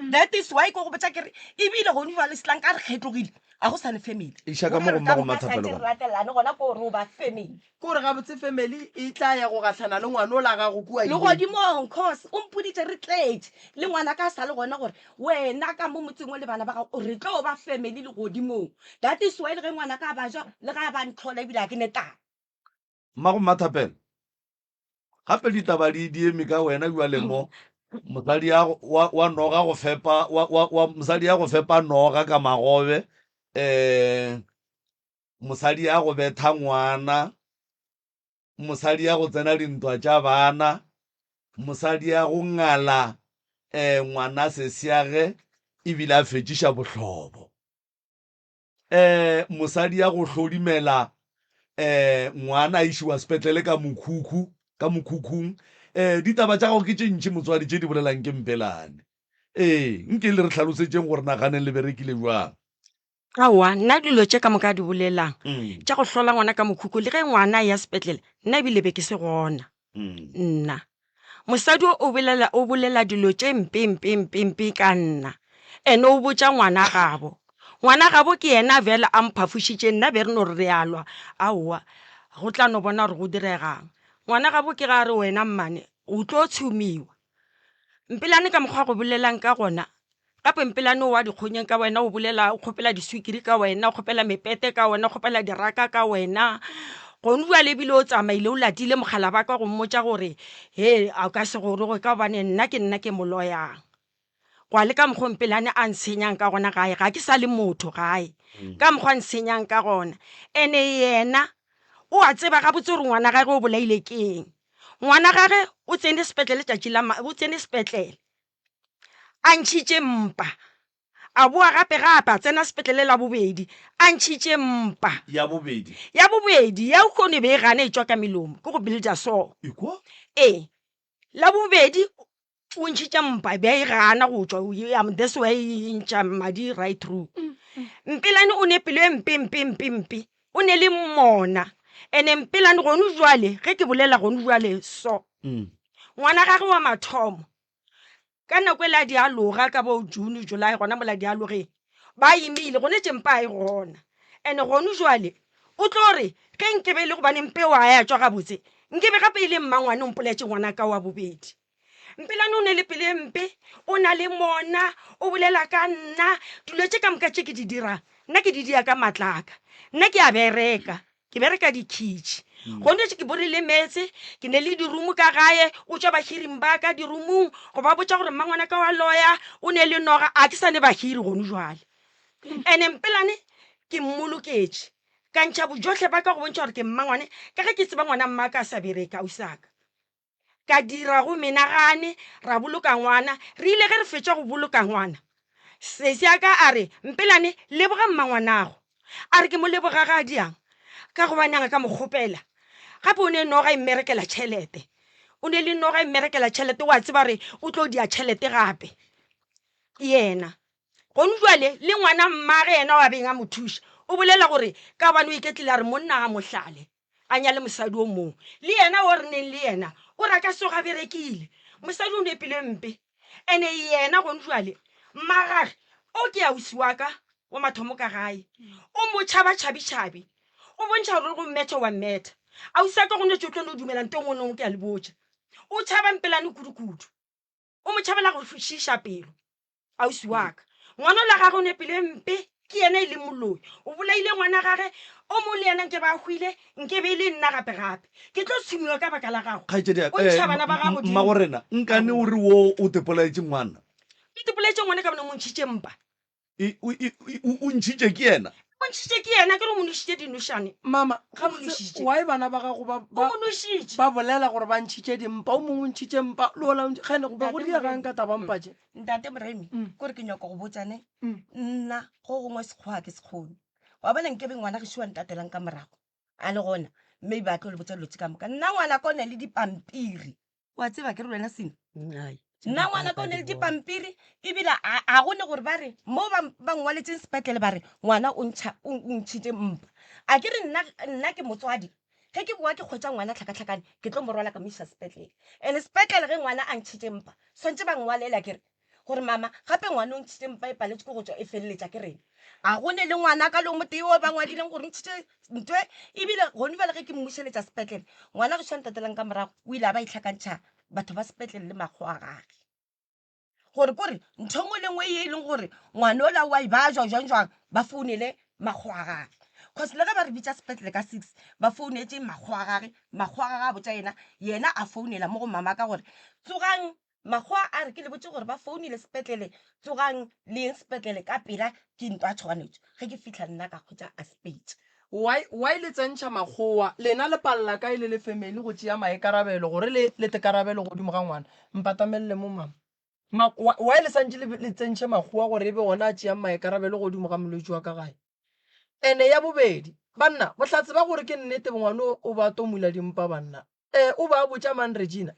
that is why ko go botša ke re ebile gone jale setlanka re kgetlogile a go sane family Iša ka mo go mmago Mmathapelo gona. ratelane gona ko re o ba family Ke gore gabotse family e tla ya go gahlana le ngwana o la gago kua ileng. Legodimong cause o mpoditše re tletše le ngwana ka sa le gona gore wena ka mo motseng o le bana ba gago re tlo ba family legodimong that is why le ge ngwana ka ba ja le ga ba ntlhola ebile ga ke ne taba. Mmago Mmathapelo, gape ditaba di di eme ka wena bjale mo mosadi ya wa, wa noga go fepa wa, wa, wa mosadi ya go fepa noga ka magobe eh mosadi ya go betha ngwana mosadi ya go tsena dintwa tša bana mosadi ya go ngala eh ngwana sesiage ebile a fetšiša bohlobo um mosadi ya go hlodimela um ngwana a išiwa sepetlele ka mokhukhu ka mokhukhung um ditaba tša gago ke tše ntši motswadi tše di bolelang ke mpelane ee nke le re hlalosetšeng gore naganeng le berekile bjang Aowa, nna dilo tše ka moka a di bolelang tša go hlola ngwana ka mokhukhu le ge ngwana a ya sepetlele nna ebile be ke se gona nna mosadi o bolela o bolela dilo tše mpe mpe mpe mpe ka nna ene o botša ngwana gabo ngwana gabo ke yena bjale a mphafošitše nna be re no re re a lwa aowa go tla no bona gore go diregang ngwana gabo ke ga a re wena mmane o tlo tshumiwa Mpelane ka mokgwa go bolelang ka gona gape Mpelane o wa dikgonyeng ka wena o bolela o kgopela diswikiri ka wena o kgopela mepete ka wena o kgopela diraka ka wena gone bjale ebile o tsamaile o latile mogala ba ka go mmotša gore he a ka se goroge ka gobane nna ke nna ke mo loyang gwa le ka mokgwa Mpelane a ntshenyang ka gona gae ga ke sa le motho gae ka mokgwa a ntshenyang ka gona ene yena o a tseba gabotse gore ngwana gage o bolaile ke eng Ngwana gage o tsene sepetlele tšatši la o tsene sepetlele a ntšhitše mpa a boa gape gape a tsena sepetlele la bobedi a ntšhitše mpa ya bobedi ya bobedi ya kgone be e gana e tšwa ka melomo ke go builda so ekwa ee la bobedi o ntšhitše mpa be e gana go tšwa this way e ntšha madi right through mpelane o ne pelo e mpe mpe mpe mpe o ne le mona ene mpelane gone jwale ge ke bolela gone jwale so mm. ngwana gage wa mathomo ka nako e le a di aloga ka bo june july gona mola di alogeng ba imile gone tše mpa e gona ene gone jwale o tlo re ge nkebe e le gobane mpe wa ya tšwa gabotse nkebe gape e le mmangwane o mpoletše ngwana ka wa bobedi Mpelane o ne le pelo e mpe, o na le mona, o bolela ka nna. Dilo tše ka moka tše ke di dirang, nna ke di dia ka maatla a ka. Nna ke a bereka, ke bereka dikhitšhi. Gone ke borile meetse, ke ne le dirumo ka gae, o tšwa bahiring ba ka dirumong go ba botša gore mmangwanaka wa loya, o ne le noga, a ke sa ne bahiri gone jwale. Ene Mpelane ke mmoloketše, ka ntšha bojohle ba ka go bontšha gore ke mmangwane, ka ge ke tseba ngwana mmaka a sa bereke, ausi wa ka. Ka dira go menagane, ra boloka ngwana. Re ile ge re fetša go boloka ngwana, sesi a ka a re, Mpelane, leboga mmangwanago. A re ke mo leboga ga diang? Ka gobane a ka mo kgopela. Gape o ne noga e mmerekela tšhelete. O ne le noga e mmerekela tšhelete, wa tseba gore o tlo dia tšhelete gape yena. Gonu jwale le ngwana mmage yena wa beng a mo thuša, o bolela gore ka gobane o iketlile a re monna a mo hlale. a nyale mosadi o mongwe le yena o re neng le yena o re a ka soga berekile mosadi o nepile mpe ene yena gone jwale mmagage o ke ausi wa ka wa mathomo ka gae o mo tšhaba tšhabitšhabi o bontšha gore go mmetha wa mmetha ausi wa ka go netse o tlo no dumela nto ngwe nngwe ke a le botša o tšhaba mpelane kudu-kudu o mo tšhabela go šiša pelo ausi wa ka ngwana o la gage o nepile mpe ke yena e leng moloi o bolaile ngwana gage o mongwe le yena nke ba hwile nke be e le nna gape gape ke tlo tshumiwa ka baka la gago kgaetšedi o ntšha bana ba gago mmago rena nkane o re wo o tepolaetše ngwana ke tepolaetše ngwana ka bone mo ntšhitše mpa E, o, e, o, o ntšhitše ke yena? O ntšhitše ke yena, ke re o mo nošitše dinošane. Mama, O mo gabotse nošitše. why bana ba gago ba, O ba, mo nošitše. ba bolela gore ba ntšhitše dimpa, o mongwe o ntšhitše mpa, le ola o ntši- Kgane go be go Ntate diegang Moremi. ka taba mpa tše? Ntate Moremi, kore ke nyaka go botša ne, nna go gongwe Sekgowa ke se kgone. Wa bona nkebe ngwana gešo wa ntatelang ka morago a le gona, maybe a tlo le botša dilo tše ka moka. Nna ngwana ka o na le dipampiri. Wa tseba ke re wena Sina? Ai. Nna ngwana ka o ne le dipampiri ebile a go ne gore ba re mo ba ngwaletseng sepetlele ba re ngwana o ntšha o ntšhitše mpa. A ke re nna nna ke motswadi ge ke boa ke kgwetša ngwana tlhakatlhakane ke tlo mo rwala ka mo iša sepetlele. And sepetlele ge ngwana a ntšhitše mpa swantše ba ngwalela ke re gore mama gape ngwana o ntšhitše mpa e paletše ke go tšwa e feleletša ke reng. A go ne le ngwana ka le o motee o ba ngwadileng gore o ntšhitše ntwe ebile gone bjale ge ke mmušeletša sepetlele ngwana gešo a ntatelang ka morago o ile a ba itlhakantšha batho ba sepetlele le makgowa a gage gore kore ntho engwe le ngwe ye e leng gore ngwana ola wa e ba jwa jwang jwang ba founele makgowa a gage cause le ge ba re bitša sepetlele ka six ba founetše makgowa a gage makgowa a gage a botša yena yena a founela mo go mama ka gore tsogang makgowa a re ke le botše gore ba founile sepetlele tsogang le yeng sepetlele ka pela ke ntwa ya tšhoganetšo ge ke fihla nna ka hwetša a sepetše Why why le tsentšha makgowa? Lena le palela kae le le family go tšea maikarabelo gore le le tekarabelo godimo ga ngwana? Mpatamelele mo mama. Ma why why le santše le le tsentšhe makgowa gore e be ona a tšeang maikarabelo godimo ga molwetši wa ka gae? Ene ya bobedi, banna bohlatse ba gore ke nnete ngwana o o ba tomula dimpa banna. Eh o ba a botša mang Regina?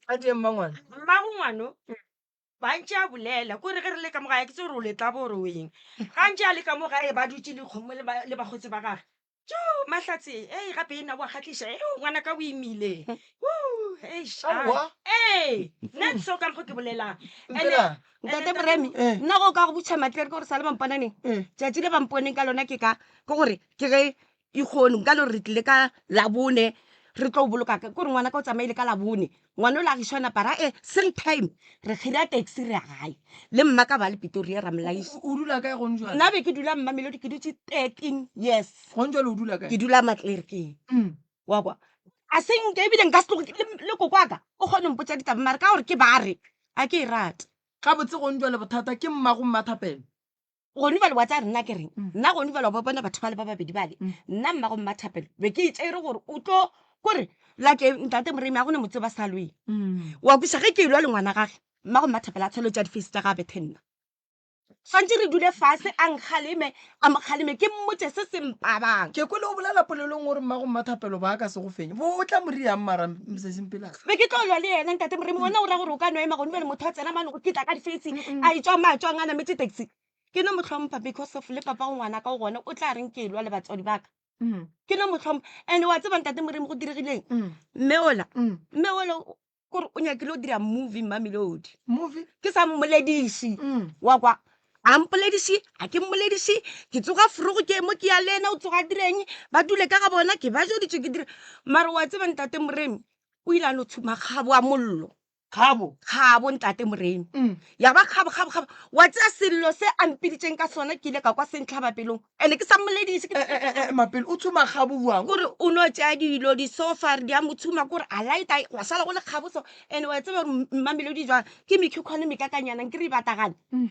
A dieng mmangwana. Mmago ngwano Ba ntše a bolela, ko re ge re le ka mo gae, ke tsebe gore o le tlabo gore o eng. Ga ntše a le ka mo gae ba dutše le kgomo le ba, le bakgotsi ba gage. Tjo, Mahlatse, ei gape ena o a kgahliša, eo ngwanaka o imile. Woo, eish, a, Aowa. ee, nna so ka mokgo ke bolelang. And-e, Mpela. and-e Ntate tate Moremi, Eh. nna go ka go butšha matlere ke gore sa le ba mponaneng. Eh. Tšatši le ba mponeng ka lona ke ka, ke gore ke ge Ikgono nka no re re tlile ka Labone re tlo boloka ke gore ngwana ka o tsamaile ka Labone ngwana o la gešo a napa ra e same time re kgira taxi re ya gae le mma ka ba le Pitoria ra molaiša. O dula kae gone jwale? Nna be ke dula Mamelodi ke dutše 13 years. Gone jwale o dula kae? Ke dula Matlerkeng. Wa kwa? A se nke ebile nka se tloge le koko wa ka o kgone go mpotša ditaba mara ka gore ke ba re a ke e rate. Gabotse gone jwale bothata ke mmago Mmathapelo. Gone bjale wa tsaya nna ke reng nna gone bjale wa ba bona batho bale ba babedi bale nna mmago mmathapelo be ke itšere gore o tlo kore like ntate moremi a gone motse ba sa lweng wa kwisa ge ke elwa le ngwana gage mmago mmathapelo a tshwelo tša difeisi tša ga bethe nna swantse re dule fase a nkgaleme a mokgaleme ke mmotse se se mpabang Ke kwele o bolela polelong gore mmago mmathapelo ba ka se go fenye bo o tla mo riang mara msesimpelane be ke tlo lwa le yena ntate moremi wena o ra gore o ka no ema gone bjale motho a tsena mane go kitla ka difeisi a etswa ma tswang a nametse taxi ke no mo hlompha because of le papa go ngwana ka o gona o tla reng ke lwa le batswadi ba ka ke no mo hlompha and wa tseba ntate moremi go diregileng mme ola mme ola kore o nyakile o dira movie mamelodi movie ke sa mmolediše wa kwa a mpolediše a ke mmolediše ke tsoga forogo ke mo ke ya le ena o tsoga direng ba dule ka ga bona ke ba joditše ke dire mare wa tseba ntate moremi o ile a no tshuma kgabo a mollo Kgabo. Kgabo ntate Moremi. Mm. Ya ba kgabo kgabo kgabo. Wa tsea sello se a mpiditšeng ka sona ke ile ka kwa se ntlhaba pelong. Ene ke sa mmolediše ke Eh, eh, eh, eh, Mapele o tshuma kgabo bjang? kore o no tšea dilo disofa re di a mo tshuma kore a lighta gwa šala go le kgabo so ene wa tseba gore mmamelodi jwang ke mekhukhwane mekakanyana nke re e batagane Mm.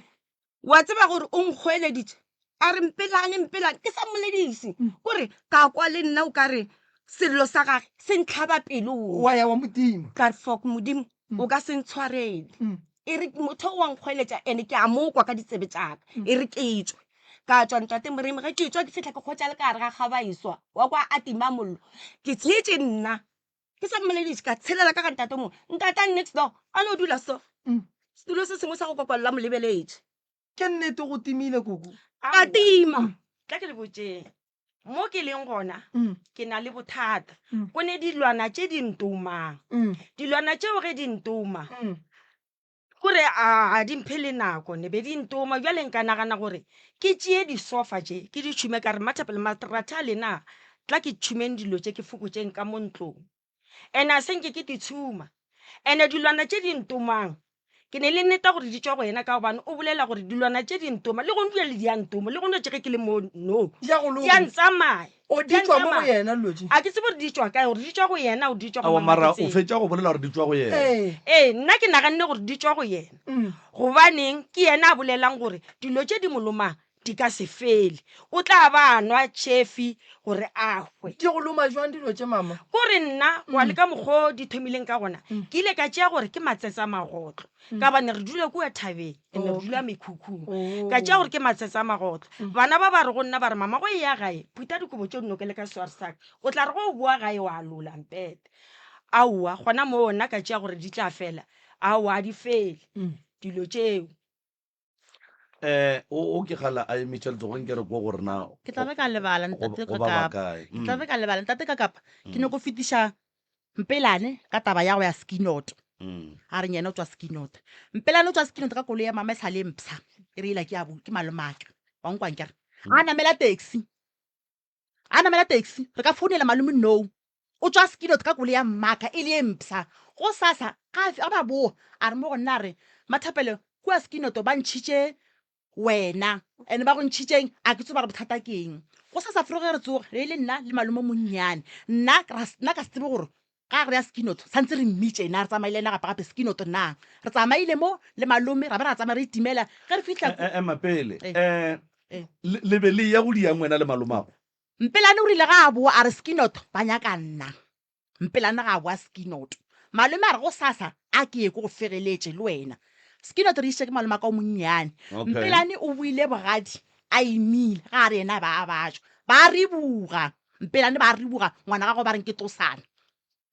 Wa tseba gore o nkgoeleditše a re mpelane mpelane ke sa mmolediše mm. kore ka kwa le nna o ka re sello sa gage se ntlhaba pelong wa ya wa modimo ka re fok modimo mm. o ka se ntshwarele mm. e re motho o wa nkgoeletša ene ke a mo kwa ka ditsebe tšaka e re ke tswe ka tswa ntate moremi ge ke tswa ke fitlha ke kgotsa le ka gare ga gabaiswa wa kwa a tima mollo ke tshetše nna Ke sa mmolediše ka tshelela ka ga ntate mongwe. Ntate a next door a no dula so. Mm. Setulo se sengwe sa go kokolla mo lebeletše. Ke nnete go timile koko. A tima. Tla ke le botšeng. Mo ke leng gona mm. ke na le bothata. Mm. Go ne dilwana tše di ntomang. Mm. Dilwana tšeo ge di ntoma. Mm. Kore a a di mphe le nako ne be di ntoma bjale nka nagana gore ke tšee disofa tše ke di tšhume ka re Mmathapelo maratha a lena tla ke tšhumeng dilo tše ke fokotšeng ka mo ntlong and a se nke ke di tšhuma and dilwana tše di ntomang ke ne le nneta gore di tšwa go yena ka gobane o bolela gore dilwana tše di ntoma le gone bjale di a ntoma le gone tše ge ke le mo no Di a go di a loma. ntsamaya O di a di tšwa mo go ntsamaya yena dilo tše. a ke tsebe gore di tšwa kae gore di tšwa go yena gore di tšwa go Aowa mang mara ga ke o tsebe. fetša go bolela gore di tšwa go yena. Ee. Ee, nna ke naganne gore di tšwa go yena. Mm. Gobaneng ke yena a bolelang gore dilo tše di mo lomang di ka se fele. O tla ba a nwa tšhefi gore a hwe. Di go loma jwang dilo tše mama? Kore nna go ya le ka mokgo di thomileng ka gona, ke ile ka tšea gore ke matsetse a magotlo. Ka gobane re dula kua thabeng, and re dula mekhukhung. Ka tšea gore ke matsetse a magotlo. Bana ba ba re go nna ba re, Mama go eya gae, phutha dikobo tše o di nokele ka sware sa ka. O tla re ge o boa gae wa lola mpete. Aowa, gona moo nna ka tšea gore di tla fela. Aowa, a di fele dilo tšeo. Eh, o o ke gala a emitša letsogo nke re kwe gore na Ke tla be ka lebala go ntate go ba ba Kakapa. kae. Ke tla Mm. be ka lebala ntate Kakapa. Ke nyako fetiša Mpelane ka taba ya go ya Skinot. Mm. A re yena o tswa Skinot. Mpelane o tswa Skinot ka koloi ya mama e sa le mpsha. E re ela ke ya bo ke malomaka. Wa nkwa nkere. A namela taxi. A namela taxi. Re ka founela malome no. O tswa Skinot ka koloi ya mmaka e le ye mpsha. Go sasa ga a ba boa a re mo go nna a re Mathapelo kua Skinot ba ntšhitše wena and ba go ntšhitšeng a ke tseba gore bothata ke eng go sa sa froge re tsoga re le nna le malome monnyane nna nna ka se tsebe gore ka re ya skinoto santse re mmitše na re tsamaile ena gape gape skinoto na re tsamaile mo le malome ra ba ra tsamaya re itimela ge re fihla eh, eh, ema pele eh, um le be le ya go diang wena le malomago mpelane o rile ga a boa a re skinoto ba nyaka nna Mpelane ga a boa Skinoto. Malome a re go sasa a ke ye ko go fegeletše le wena. Skinoto re išitše ke malome a ka o monnyane. Okay. Mpelane o boile bogadi a imile ga a re yena ba a batšwa. Ba riboga. Mpelane ba riboga ngwana gagwe ba reng ke Tosana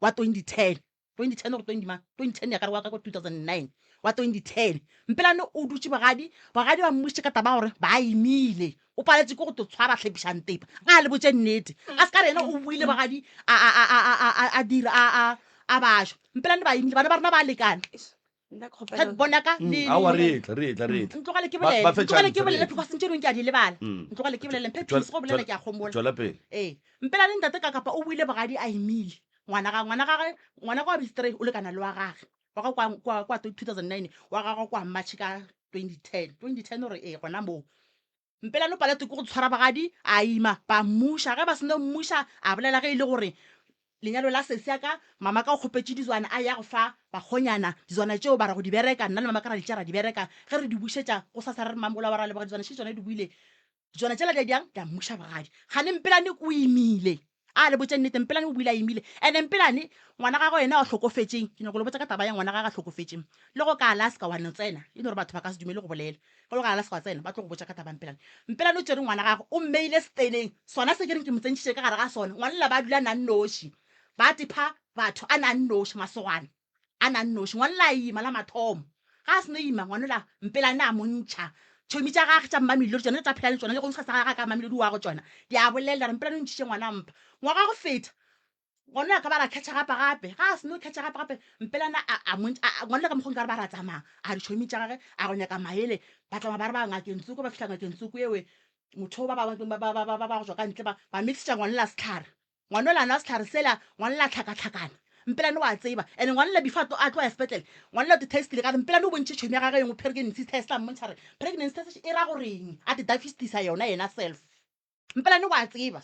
wa 2010. 2010 or 20 mang? 2010 ya ka re wa ka ko 2009 wa 2010. Mpelane o dutše bogadi, bogadi ba mmušitše ka taba ya gore ba imile. O paletše ke go to tshwara hlepiša ntepa. A le botše nnete. A se ka re yena o buile bogadi a a a a a a a dira a a a bašwa. Mpelane ba imile bana ba rena ba lekana. Nna ke Ge kgopela bona ka Mm, le aowa le re etla re etla re etla ntlogele ke Ba- bolele ba fe ntlogele ke chance, re bolele etla. because ntše dingwe ke a di lebala Mm. ntlogele ke bolele mphe Tšwela- peace go bolela tšwela- ke a gomola tšwela pele ee mpelane ntate ka kapa o buile bogadi a imile ngwana ga ngwana gage ngwana ka wa bistrey o lekana le wa gage wa ga kwa kwa kwa 2009 wa gagwe kwa March ka 2010 2010 gore ee gona moo Mpelane o paletwe ke go tshwara bogadi, a ima, ba mmuša. Ge ba seno mmuša, a bolela ge e le gore lenyalo la sesi ya ka, mama ka o kgopetše dizwana a ya go fa bakgonyana dizwana tšeo ba re go di bereka, nna le mama ka ra di tšea ra di bereka. Ge re di bušetša gosasa re re mamola wa ra leboga dizwana še tšona di boile. Dizwana tšela di a diang? Di a mmuša bogadi. Kgane Mpelane o imile. A le botše nnete, Mpelane o boile a imile. And-e Mpelane, ngwana gagwe yena a hlokofetšeng, ke nyako le botša ka taba ya ngwana gagwe a hlokofetšeng. Le go ka Alaska wa no tsena, e no re batho ba ka se dumele go bolela. Ge o ka Alaska wa tsena, ba tlo go botša ka taba ya Mpelane. Mpelane o tšere ngwana gagwe, o mmeile seteneng, sona se ke reng ke mo tsentšhitše ka gare ga sona. Ngwana yola ba dula na nnoši, ba tepha batho a na nnoši, masogana. A na nnoši. Ngwanola a ima la mathomo. Ga a seno ima, ngwanola Mpelane a mo ntšha. Tšhomi tša gage tša Mmamelodi tšona tša phela le tšona, le go ntšha sa gage ka Mmamelodi wa go tšona, di a bolela re Mpelane o ntšhitše ngwana mpa. Ngwaga go feta, ngwanola ka ba ra khetšha gape gape. Ga a seno khetšha gape gape, Mpelane a, a mo ntšha, a, ngwanola ka mokgo nkare ba ra tsamaya, a re tšhomi tša gage, a go nyaka maele, ba tsamaya ba re ba ngakeng tsoko, ba fihla ngakeng tsoko ewe, motho ba ba, ba, ba, ba, ba, ba go tšwa ka ntle ba, ba mixetša ngwanola sehlare. Ngwanola a nwa sehlare sela, ngwanola a hlakahlakana. Mpelane o a tseba. And ngwanola before a tlo, a tlo ya sepetlele, ngwanola o te testile ka re Mpelane o bontšhe tšhomi ya gagwe e nngwe pregnancy test, a mmontšha gore pregnancy test e ra goreng, a te dafistisa yona yena self. Mpelane o a tseba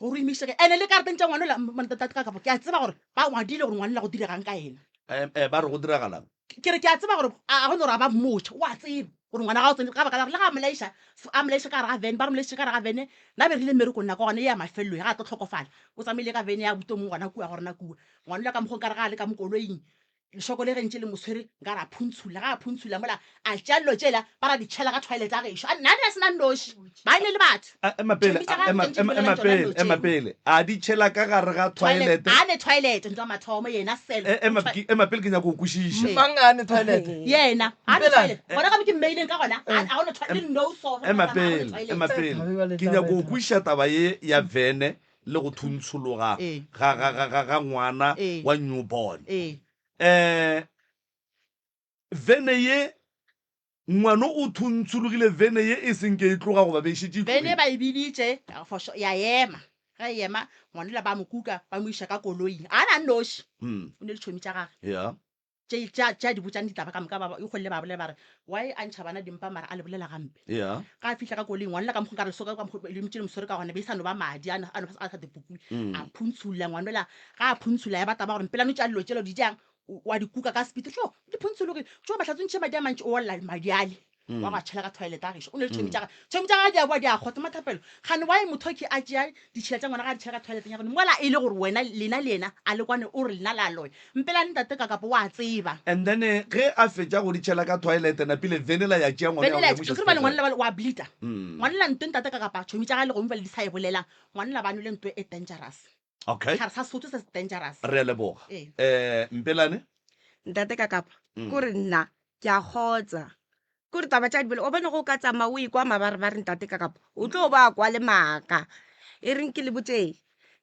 gore o imišege. And le karateng tša ngwanola, ntate ka kapo, ke a tseba gore ba ngwadile gore ngwanola go diregang ka yena. Eh, eh, ba re go diragalang? Ke re ke a tseba gore a go no re a ba mmotša, o a tseba gore ngwana ga o tsene ka baka la gore le ga a molaiša, a molaiša ka gare ga vene, ba re molaišitše ka gare ga vene, nna be re ile mmerekong nako ya gona ye ya mafelelo ye, ga a tlo hlokofala, o tsamaile ka vene ya abuti o mongwe gona kua go rena kua. Ngwana yola ka mokgwa o nkare ga a le ka mo koloing, lešoko le ge ntše le mo tshwere nkare a phuntshula, ga a phuntshula mola a tšea dilo tšela ba ra di tšhela ka toilet ya gešo, a nna a ne a se na nnoši, ba ne le batho. A, ema pele, Tšhomi tša a, gagwe ema, tše ntši di ema, bolelang ema tšona pele, dilo ema tšeo. pele. A di tšhela ka gare ga Toilet, toilet? a ne toilet ntho ya mathomo yena self. E, ema, ke, ema pele ke nyako go kwešiša. Ee. Mang a ne toilet? Yena, a ne Mpelane. toilet. Gona ka mo ke mmeileng ka gona, a a gona toilet, le no so, re Ema tsamaya, a gona pele, toilet. ema pele. Ba be ba le Ke nyako go tla kwešiša taba ye ya vene le go thuntshologa Ee. ga, ga, ga, ga, ga ngwana Ee. wa newborn. Ee. Eh, vene ye Ngwano o thuntshulogile vene ye e senke e tloga goba be e šetše e Vene tlogile. ba e biditše, for sure, ya ema. Ge e ema, ngwanola ba mo kuka, ba mo iša ka koloing. A na nnoši, o ne le tšhomi tša gage. Yeah. Tše, tša, tša di botšang ditaba ka moka, ba, ba, e kgolile ba bolela ba re, Why a ntšha bana dimpa mara a le bolela gampe? Yeah. Ga a fihla ka koloing, ngwanola ka mokgo nkare lesoka ka mokgo le ntše le mo swere ka gona, be e sa no ba madi, a no, a no, a sa te pukule. A phuntshulla ngwanola, ga a phuntshulla ya ba taba gore Mpelane o tšea dilo tšela o di jang, wa di kuka ka sepiti tšo di phuntsologile tšo mahlatso ntšhe madi a mantši o olla madi ale mm. wa go tšhela ka toilet a gešo o ne le tšhomi mm. tša gage tšhomi tša gage di a boa di a kgotsa mathapelo gane wa e motho ke a tšea ditšhila tša ngwana ga di tšhela ka toileteng ya gone mola e le gore wena lena le yena a le kwane o re lena la loya mpelane ntate ka kapo wa tseba and then eh, ge a fetša go di tšhela ka toilet napile venela ya tšea ngwana venela ya tšea ngwana la wa bleeda mm. ngwana la ntwe ntate ka kapa tšhomi tša gage le gongwe ba le di sa e bolelang ngwana la ba nwele ntwe e dangerous. Okay. Sehlare sa Sotho se se dangerous. Re a leboga. Ee. Eh, Mpelane? Ntate ka kapa, kore nna ke a kgotsa. Kore taba tša dibele, o bone go ka tsamaya o ikwa mabarebare ntate ka kapa, o tlo ba kwa le maaka. E reng ke le botšeng,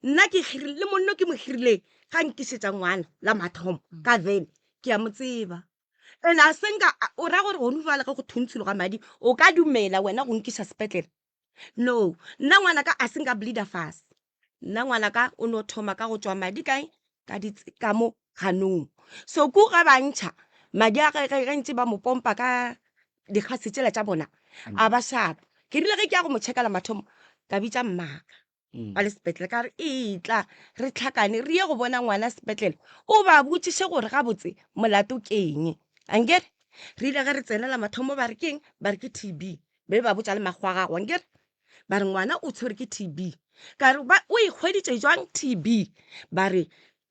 nna ke hirile, le monno ke mo hirileng, ga nkišetša ngwana la mathomo ka vene, ke a mo tseba. And a se nka, o ra gore gone jwale ge go thuntshilwe ga madi, o ka dumela wena go nkiša sepetlele? No, nna ngwanaka a se nka bleeder fase. Nna ngwanaka o no thoma ka go tšwa madi kae? Ka di ka mo ganong. So ku ga ba ntšha madi a ge ge ntše ba mo pompa ka dikgase tšela tša bona a ba sharp. Ke rile ge ke ya go mo check-a la mathomo ka bitša mmaka ba le sepetlele ka re etla re tlhakane re ye go bona ngwana sepetlele o ba botšiše gore gabotse molato ke eng. Ankere re ile ge re tsena la mathomo ba re ke eng? Ba re ke T_B. Be ba botša le makgwa a gagwe ankere ba re ngwana o tshwere ke T_B. Ka re ba o e hweditše jwang T_B? Ba re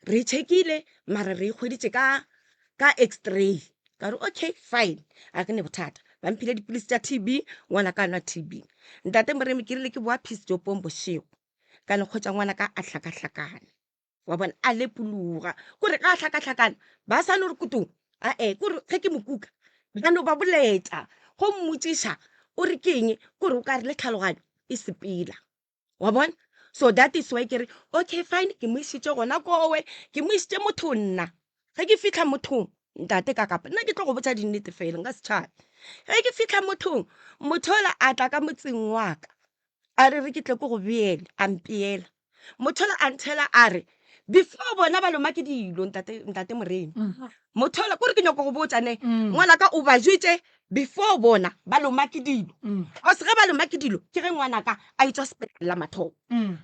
re check-ile mara re e hweditše ka ka x-ray. Ka re okay fine a ke ne bothata. Ba mphile dipilisi tša T_B ngwana ka nwa T_B. Ntate Moremi ke rile ke boa peace topong bošego ka no hwetša ngwana ka a hlakahlakane. Wa bona a lepologa kore ga a hlakahlakana ba sa no re kutung ae kore ge ke mo kuka ba no ba boleta go mmotšiša o re ke eng kore o ka re le tlhaloganyo e sepela. Wa bona? So that is why ke re okay fine ke mo išitše gona kowe ke mo išitše mothong nna. Ge ke fihla mothong ntate ka kapa nna ke tlo go botša dinnete fela nka se tšhabe. Ge ke fihla mothong motho ola a tla ka motseng wa ka a re re ke tle ke go beele a mpeela. Motho ola a nthela a re before bona ba loma ke dilo ntate ntate Moremi. Motho ola kore ke nyoko go botša ne ngwanaka o ba jwetše before bona ba loma ke dilo. Cause ge ba loma ke dilo ke ge ngwanaka a etšwa sepetlele la mathomo.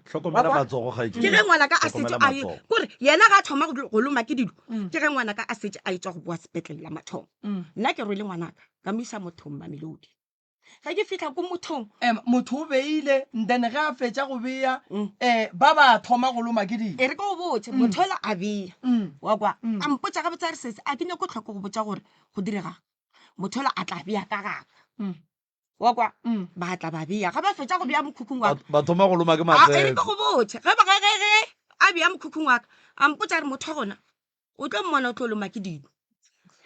Hlokomela Wa kwa? matsogo kgaetšedi. Ke ge ngwanaka a Hlokomela setše a matsogo. kore yena ga a thoma go loma ke dilo ke ge ngwanaka a setše a etšwa go boa sepetlele la mathomo. Nna ke rwele ngwanaka ka mo iša mothong Mamelodi. Ge ke fihla ko mothong. Ema, motho o beile, then ge a fetša go bea, um ba ba thoma go loma ke dilo. E re ke go botše, motho ola a bea, wa kwa, a mpotša gabotse a re, Sesi, a ke nyake go hlwa ke go botša gore go diregang. Motho ola a tla bea ka gaka, wa kwa, ba tla ba bea. Ge ba fetša go bea mokhukhung wa ka. Ba thoma go loma ke A, e re matsetse. ke go botše, ge ba, ge, ge, ge a bea mokhukhung wa ka, a mpotša a re, motho wa gona o tlo mmona o tlo loma ke dilo.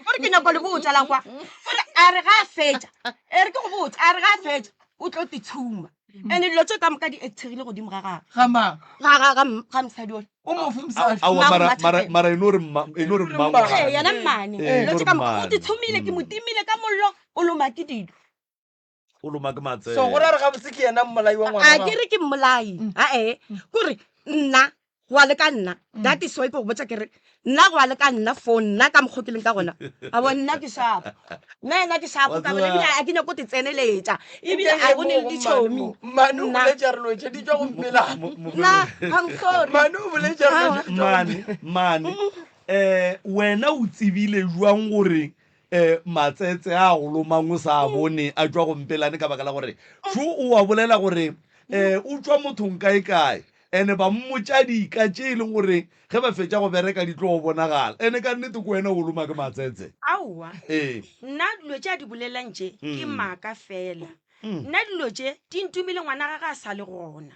Gore ke nyako le botša la kwa. Gore a re ga a fetša, e re ke go botša, a re ga a fetša o tlo te tshuma. And dilo tše ka moka di actegile godimo ga gagwe. Ga mang? Ga, ga, ga, ga mosadi ole. O mofe mosadi? Aowa, Mmago mara, mara, Mmathapelo. mara e no re mma, e no re mmangwane. Ee, yena mmane. Ee, e Dilo no tše re ka moka o mmane. te tshumile, ke mo timile ka mollo, o loma ke dilo. O loma ke matsele. So go ra re gabotse ke yena mmolai wa ngwana A ke re ke mmolai. Ae, kore nna go a le ka nna. That is why ke go botša ke re nna go a le ka nna for nna ka mokgo ke leng ka gona. A bo nna ke sharp. Nna yena ke sharp ka bona ebile a ke nyako te tseneletša. Ebile a go ne le ditšhomi. Mmane o Nna. boletše a re lotše di tšwa go mpelane. Nna I'm sorry. Mmane o boletše a re lotše di tšwa go Mmane, mmane, eh wena o tsebile jwang gore um matsetse a go lomang o sa a bone a tšwa go Mpelane ka baka la gore šo o a bolela gore um o tšwa mothong kae-kae ene ba mmotša dika tše e leng gore ge ba fetša go bereka di tlo bonagala ene ka nnete ko wena o loma ke matsetse. Aowa, Ee. nna dilo tše a di bolelang tše ke maaka fela. Nna dilo tše di ntumile ngwana gage a sa le gona.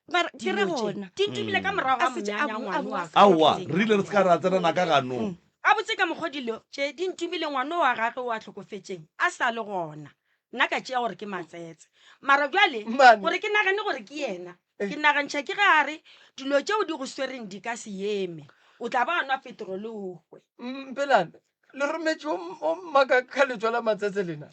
Mara ke re Dilo tše gona. di ntumile ka morago ga A šetše a monyanya bo- a ngwana boa wa ka. Aowa, re ile re se ka ra tsenana ka ganong. Gabotse ka mokgwa dilo tše di ntumile ngwana wa gagwe o a hlokofetšeng a sa le gona. Nna ka tšea gore ke matsetse. Mara bjale Mmane. gore ke nagane gore ke yena, ke nagantšha ke ge a re dilo tšeo di go swereng di ka se eme. O tla ba wa nwa petrole o hwe. Mpelane, Le rometše o o mmaka ka letšwa la matsetse lena.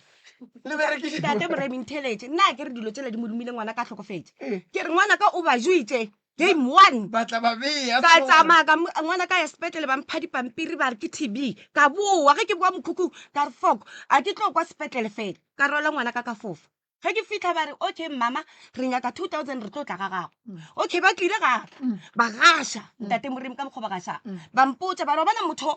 Le berekiše. Ntate Moremi ntheletše nna a ke re dilo tšela di mo lomile ngwana ka hlokofetše Eh. ke re ngwana ka o ba juitše game one Ba tla ba bea. ka tsamaya ka mo- ngwana ka ya sepetlele ba mpha dipampiri ba re ke tb ka boa ge ke boa mokhukhung ka re fok a ke tlo kwa sepetlele fela ka rwala ngwana ka ka fofa Ge ke fihla ba re, okay mama, re nyaka 2000 re tlo tla ga gago. Okay, ba tlile ga ka. Ba gaša, ntate Moremi ka mokgwa ba gaša. Ba mpotša ba re, wa bona motho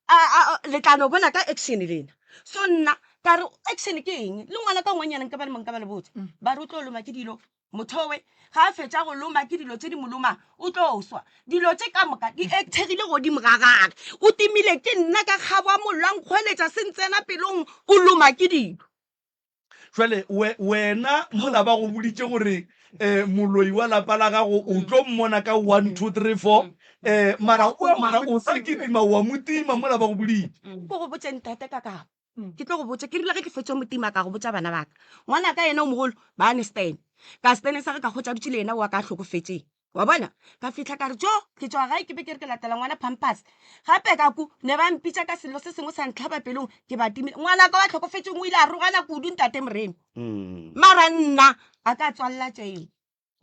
a, a, a, le tla no bona ka action lena. So nna ka re action ke eng? Le ngwana ka ngwanyana nka ba le nka ba le botša. Ba re o tlo loma ke dilo. Motho we ga a fetša go loma ke dilo tše di mo lomang, o tlo swa. Dilo tše ka moka di actegile godimo ga gage. O timile ke nna ka kgabo a mollo a nkgweletša se ntsena pelong, o loma ke dilo. Jwale we, wena mola ba go boditše gore um moloi wa lapa la gago o tlo mmona ka 1 2 3 4 um mara o mara o sa kitima wa mo tima mola ba go boditše. Ko go botše ntate ka kapa. Ke tlo go botša, ke rile ge ke fetša mo tima ka go botša bana ba ka. Ngwana ka yena o mogolo ba ne Stan. Ka Stan sa ge ka hwetša dutše le yena wa ka a hlokofetšeng. Wa bona? Ka fihla ka re jo, ke tšwa gae ke be ke re ke latela ngwana Pampers. Gape ka ku ne ba mpitša ka sello se sengwe sa ntlhaba pelong ke ba timile. Ngwana ka wa hlokofetšeng o ile a rogana kudu ntate Moremi. Mara nna a ka tswalela tšeo.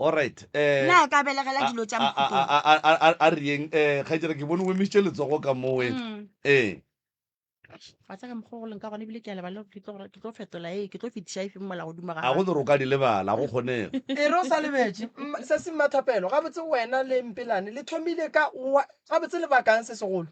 Alright, eh, Na a ka belegela dilo tša a, a, mohuta a, a, a, a, a re yeng, eh, kgaetšedi, ke bone o emišitše letsogo ka mowe. Ee. Wa tseba ka mokgwa o go leng ka gona ebile ke a lebala gore ke tlo ke tlo fetola e ke tlo fetiša efe mola godimo ga A go gore o ka di lebala, ga go kgonege. E re o sa lebetše, se se Mmathapelo, gabotse wena le Mpelane le thomile ka wa, gabotse lebakang se segolo?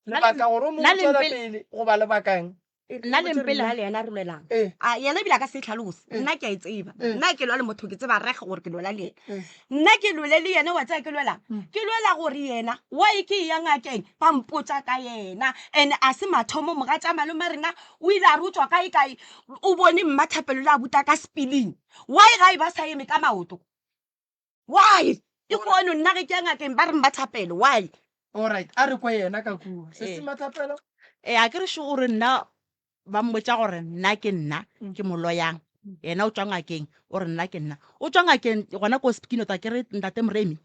Lebaka gore o mongwe o tšwela pele goba lebakang? Nna le Mpela. Nna le yena re lwelang. Ee. A yena ebile a ka se e tlhalose. Ee. Nna ke a e tseba. Ee. Nna ke lwa le motho ke tseba reg gore ke lwela le yena. Ee. Nna ke lwele le yena wa tseba ke lwelang? Ke lwela gore yena why ke eya ngakeng ba mpotša ka yena and a se mathomo mogatša malome rena o ile a re o tšwa kae kae o bone mmathapelo le abuta ka speeling why gae ba sa eme ka maoto? Why? Ke kono nna ge ke ya ngakeng ba re Mmathapelo why? Alright, a re kwe yena ka kua. Sesi Ee. Mmathapelo? Ee, a ke re šo gore nna ba mmotša gore nna ke nna ke mo loyang. Yena o tšwa ngakeng o re nna ke nna. O tšwa ngakeng gona ko Skinot a ke re ntate Moremi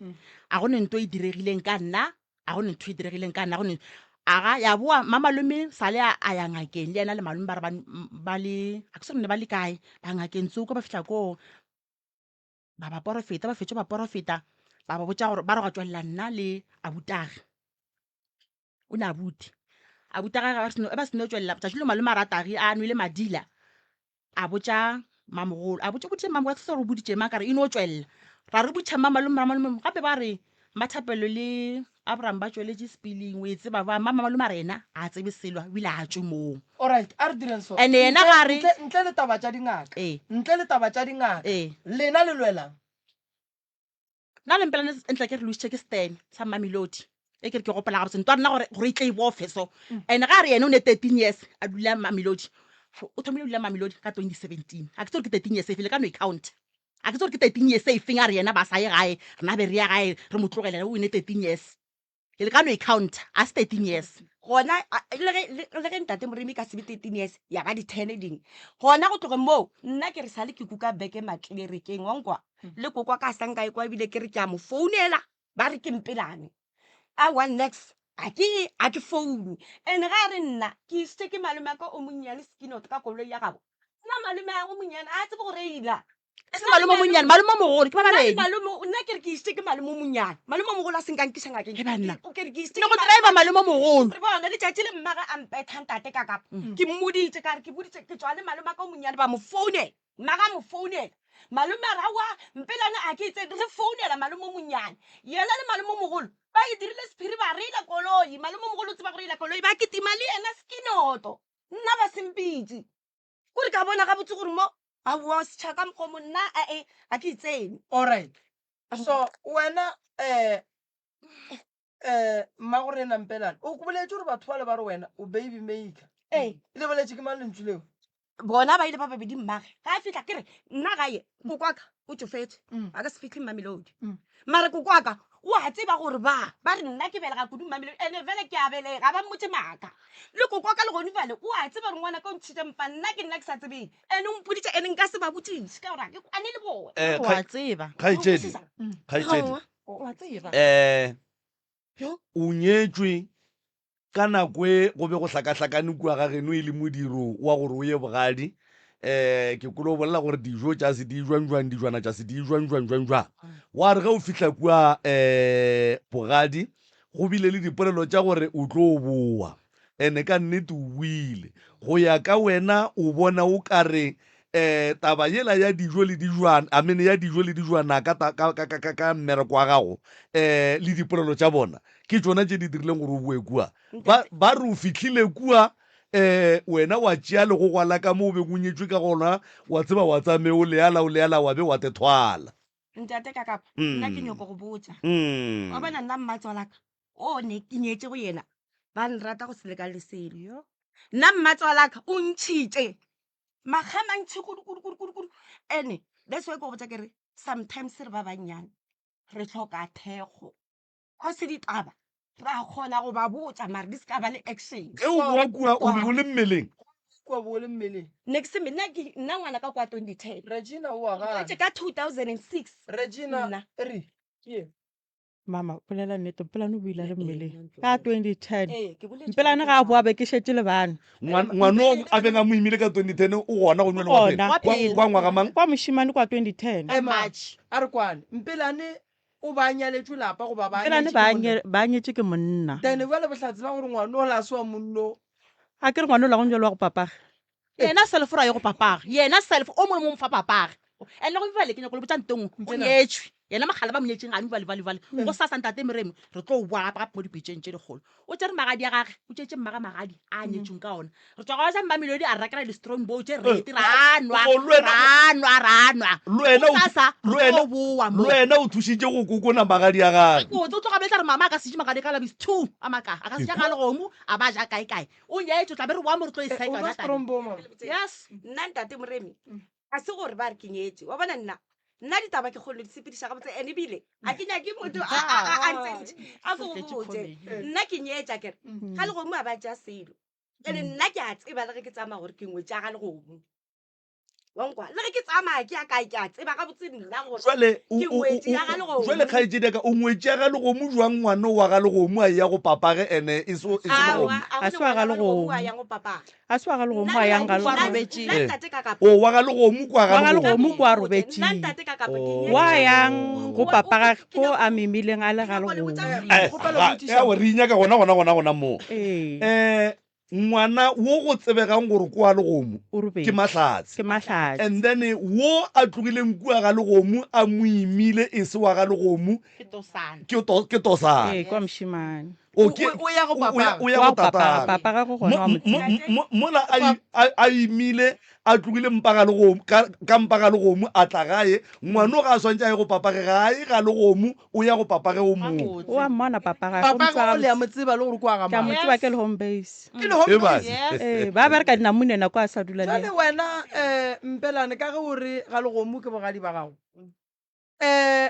a go ne nto e diregileng ka nna, a go ne ntho e diregileng ka nna go ne aga ya boa mmamalome sale a a ya ngakeng le yena le malome ba re ba ba le a ke se gore ne ba le kae ba ngakeng tsoko ba fihla koo ba ba porofeta, ba fetša ba porofeta, ba ba botša gore ba re gwa tšwelela nna le abutage. O ne abuti. Abutage ga ba seno ba seno tšwelela tšatši le malome a ratagi a nwele madila a botša mamogolo a botša boditše mamogolo a se gore o boditše mang ka re e no tšwelela. Ra re botša mmamalome mmamalome gape ba re Mmathapelo le Abraham ba tšweletše sepiling o e tseba ba mmamalome a re yena ga a tsebe selo o ile a tšwe moo. Alright, a re direng so. And yena ga re. Ntle, ntle le taba tša dingaka. Ee. Ntle le taba tša dingaka. Ee. Lena le lwelang? Nna le Mpelane ntle ke re lošitše ke Stan sa Mamelodi. E ke re ke gopola gabotse ntwa rena gore gore e tle e bofe so. And ga a re yena o ne 13 years a dula Mamelodi. O thomile go dula Mamelodi ka 2017. Ga ke tsebe gore ke 13 years efe le ka no e count. A ke tsebe gore ke 13 years e feng a re yena ba sa ye gae rena be re ya gae re mo tlogele o ne 13 years le ka no e counta a se 13 years. Gona le ge le ge ntate Moremi ka se be 13 years ya ba di 10 ding gona go tloge moo nna ke re sale ke kuka beke matlerekeng wa nkwa le kokwa ka sa nka e kwa ebile ke re ke a mo founela ba re ke mpelane aowa nex a ke a ke foune and ga a re nna ke isitše ke malome a ka o monnyane skinot ka koloi ya gabo nna malome a o monnyane a tsebe go reila E se malome o monnyane malome o mogolo ke ba babedi malome nna ke re ke isitše ke malome o monnyane malome o mogolo a se nka nkiša ngakeng Ke banna. ke re ke isitše Ne go driver malome o mogolo re bona letšatši le mmage a mpetha ntate ka kapa ke mmoditše ka re ke boditše ke tšwa le malome a ka o monnyane ba mo founela Mmaga a mo founela. Malome a re, Aowa, Mpelane a ke tse re founela malome o monnyane. Yena le malome o mogolo ba e dirile sephiri ba reila koloi. Malome o mogolo o tseba go reila koloi, ba kitima le yena Sekinoto. Nna ba se mpitše. Kore ka bona gabotse gore mo, aowa, setšha ka mokgwa o mo nna ae ga ke e tsene. Alright. So wena eh eh mmagorena Mpelane, o boletše gore batho bale ba re wena o baby maker. Ee. Le boletše ke mang lentšu leo? Bona ba ile ba babedi mmage ga a fihla ke re nna gae kokwaka o tšofetše a ka se fihle Mamelodi. Mara kokwaka o a tseba gore ba ba re nna ke belega kudu Mamelodi ene vele ke a belega ba mmotše maaka. Le kokwaka le gone bjale o a tseba gore ngwanaka o ntšhitše mpa nna ke nna ke sa tsebeng ene o mpoditše ene nka se ba botšiše ka gore ga ke kwane le bona. Eh, O a tseba. Kgaetšedi, kgaetšedi. O a tseba. Eh, o nyetšwe ka nako e go be go hlakahlakane kua ga geno e le modiro wa gore o ye bogadi. Eh, ke kolo bolela gore dijo tša se di jwang jwang, dijwana tša se di jwang jwang jwang jwang. Wa re ge o fihla kua eh bogadi, go bile le dipolelo tša gore o tlo boa. Ene ka nnete o boile. Go ya ka wena o bona o ka re um taba yela ya dijo le dijwana, I mean ya dijo le dijwana ka, ka, ka, ka, ka, ka mmereko wa gago um le dipolelo tša bona ke tšona tše di dirileng gore o boe kua. Ba, ba re o fihlile kua um wena wa tšea legogwa la ka mo o beng o nyetšwe ka gona, wa tseba wa tsame o leala o leala wa be wa te thwala. Ntate ka kapa nna ke nyoko go botša. Wa bona nna mmatswalaka o ne ke nyetše go yena ba nrata go se leka le selo. Nna mmatswalaka o ntšhitše makga a mantši kudu kudu kudu kudu kudu ene. That's why ke go botša ke re sometimes re ba bannyane re hloka thekgo. Cause ditaba ra kgona go ba botša mare di se ka ba le action. Ge o boa kua o be o le mmeleng? Kua bo o le mmeleng. Ne ke se nna ke nna ngwana ka kwa 2010. Regina o a gana. Ke ka 2006. Regina Nna. re ke ye. Mama, bolela nnete, Mpelane o buile a le mmeleng ka 2010. Ee, ke boletše Mpelane ga a boa be ke šetše le bana. Ngwana o a beng a mo imile ka 2010 o gona go nwe le wa Gona. phela. Kwa ngwaga mang? Kwa mošemane kwa 2010. Ema, a re kwane. Mpelane o ba nyaletšwe lapa goba ba Mpelane nyetše ba ke monna? ba nyetše ke monna. Then bjale bohlatse ba gore ngwana ola a se wa monno. A ke re ngwana ola go njalo wa go papage. Yena self ra ye go papage. Yena self o mongwe le mongwe o mo fa papage. And le go bjale ke nyako le botša nto nngwe. O nyetšwe. Yena mogala ba mo nyetšeng ga no bale bale bale. Go sasa ntate Moremi re tlo boa gape gape mo dipitšeng tše dikgolo. O tšere magadi a gage, o tšetše mmaga magadi a a nyetšweng ka ona. Re tšwa go ja Mmamelodi a re rekela di-strong bow tše rete ra nwa, ra nwa, ra nwa. Le wena o Gosasa le re wena tlo boa mo. le wena o thušitše go kokona magadi a gage. Gabotse o tloga betla re mama a ka se je magadi ka la bis two a maka a ka se ja ga legomo a ba ja kae kae. O nyetšwe tla be re boa mo re tlo e Eh, seka o nwa yona taba. strong bow mama. Yes. Nna ntate Moremi ga se gore ba re ke nyetše wa bona nna nna ditaba ke kgone di sepediša gabotse and ebile a ke nyake motho a- a- a- a ntsentše a ko go botse nna ke nyetša kere ga legomo a ba tša selo ene nna ke a tseba le ge ke tsamaya gore ke ngwetša ga legomo wa nkwa le ge ke tsamaya ke ya kae ke a tseba gabotse nna gore Jwale o- Ke o- o- ngwetši ya o- ga Legomo. jwale kgaetšedi ya ka o ngwetši ya ga legomo jwang ngwana wa ga legomo a ya go papage ene e se e se Aowa, legomo a A go se ne wa ga ngwana wa legomo Legomo. a yang go papage A se wa ga legomo Nna a yang ga nna- legomo. robetšeng. nna Eh. ntate ka kapa O wa ga legomo kwa ga Wa ga legomo. legomo kwa Nna robetšeng. ntate ka kapa ke Oh. nyetše. Wa yang go O- o- papa gage ke ko nyako- a memileng a le ke ga nyako le botša legomo. Eh, Kgopela ga- go botšiša. ewa, re inyaka gona gona gona gona moo. Ee. Eh ngwana wo go tsebegang gore ke wa legomo O robetše. ke Mahlatse. Ke Mahlatse. And then wo a tlogileng kua ga legomo a mo imile e se wa ga legomo Ke Tosana. ke to- ke Tosana. Ee, kwa mošemane. O O- ke o- o ya go o- o ya- papagwe. o ya Wa go go papa, tatagwe. papa gagwe gona Mo- wa mo mo- tseba. mo- mola a i- a- a imile a tlogile mpa ga legomo ka ka mpa ga legomo a tla gae ngwano ga a swantše a ye go papage ga a ye ga legomo o ya go papage o mongwe O a mmona papa gagwe, o mo Papagwe tseba o le a gabotse. mo tseba le gore ke wa ga Ke a mo mang. tseba ke le home base. Ke le home E ba- base. Yes. Ee, ba bereka dinamune nako a sa dula le Jwale yena. wena um Mpelane ka ge o re ga legomo ke bogadi ba gago um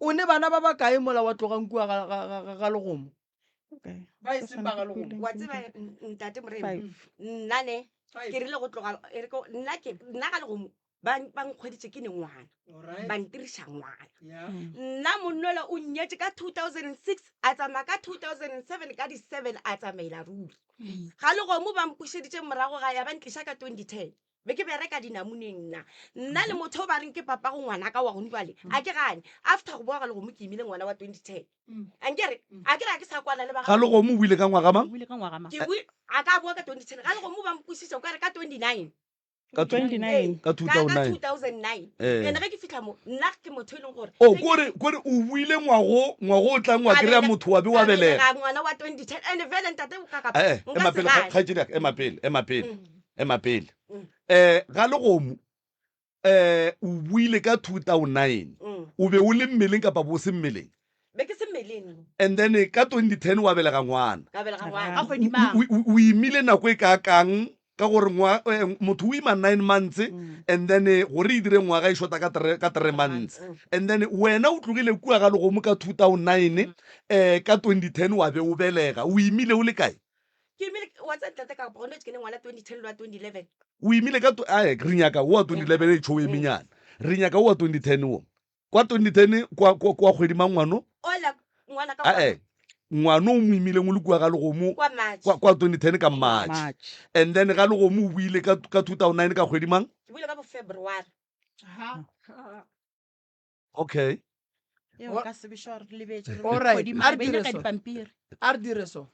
O ne bana ba bakae mola wa tlogang kua ga, ga, ga, ga, ga legomo? Okay. Ba e seng ba ga legomo. Wa tseba ntate Moremi, Five. nna ne Five. ke rile go tloga e re ko nna ke nna ga legomo ba ba nkgweditše ke ne ngwana Alright. ba ntiriša ngwana Yeah. nna monnola o nnyetše ka 2006 a tsamaya ka 2007 ka di-7 a tsamaela ruri ga legomo ba mpušeditše morago ga ya ba ntliša ka 2010 be ke bereka dinamuneng nna nna le motho o ba reng ke papa go ngwana ka wa gone jale a ke gane after go boa ga legomo ke imile ngwana wa 2010 a nkere a ke re a ke sa kwana le ba Ga legomo o ile ka ngwaga mang? O ile ka ngwaga mang? ke bui- a ka boa ka 2010 ga legomo ba mposisa o ka re ka 29 Ka 29. Ka ka ka 2009. 2009 Eh. and ge ke fitlha mo nna ke motho e leng gore O kore kore o buile ngwago ngwago o tlang wa Ka kry-a belega- motho wa be wa ka belega. belega ngwana wa 2010 and vele ntate o ka kapa Eh, nka ema se pele gane. kgaetšedi ya ka, ema pele, ema pele, ema pele. Mm. Eh, ga legomo eh o buile ka 2009 Mm. o be o le mmeleng kapa bo se mmeleng be ke se mmeleng and then eh, ka 2010 wa belega ngwana ka belega ngwana Ka kgwedi mang? O- o o imile nako e ka kang ka gore ngwa- eh, motho o ima nine months and then eh, gore e dire ngwaga e shota ka three- ka three months and then wena o tlogile kua ga legomo ka 2009 eh ka 2010 wa be o belega o imile o le kae Ke imile wa tseba ntate ka gone ke ne ngwana 2010 le wa 2011. O imile ka ae re nyaka wa 2011 e tšho eminyana. Re nyaka wa 2010 wo. Kwa 2010 kwa kwa kwa kgwedi mang ngwano? Ola ngwana ka Ae ngwano o mo imileng o le kua ga legomo kwa March. kwa kwa 2010 ka March. March. And then ga legomo o buile ka ka 2009 ka kgwedi mang? Ke buile ka bo February. Ha. Okay. Eo Wa- ka se be sure re lebetše re Alright, kgwedi a mang, re be dire nyaka so. dipampiri. A re dire so.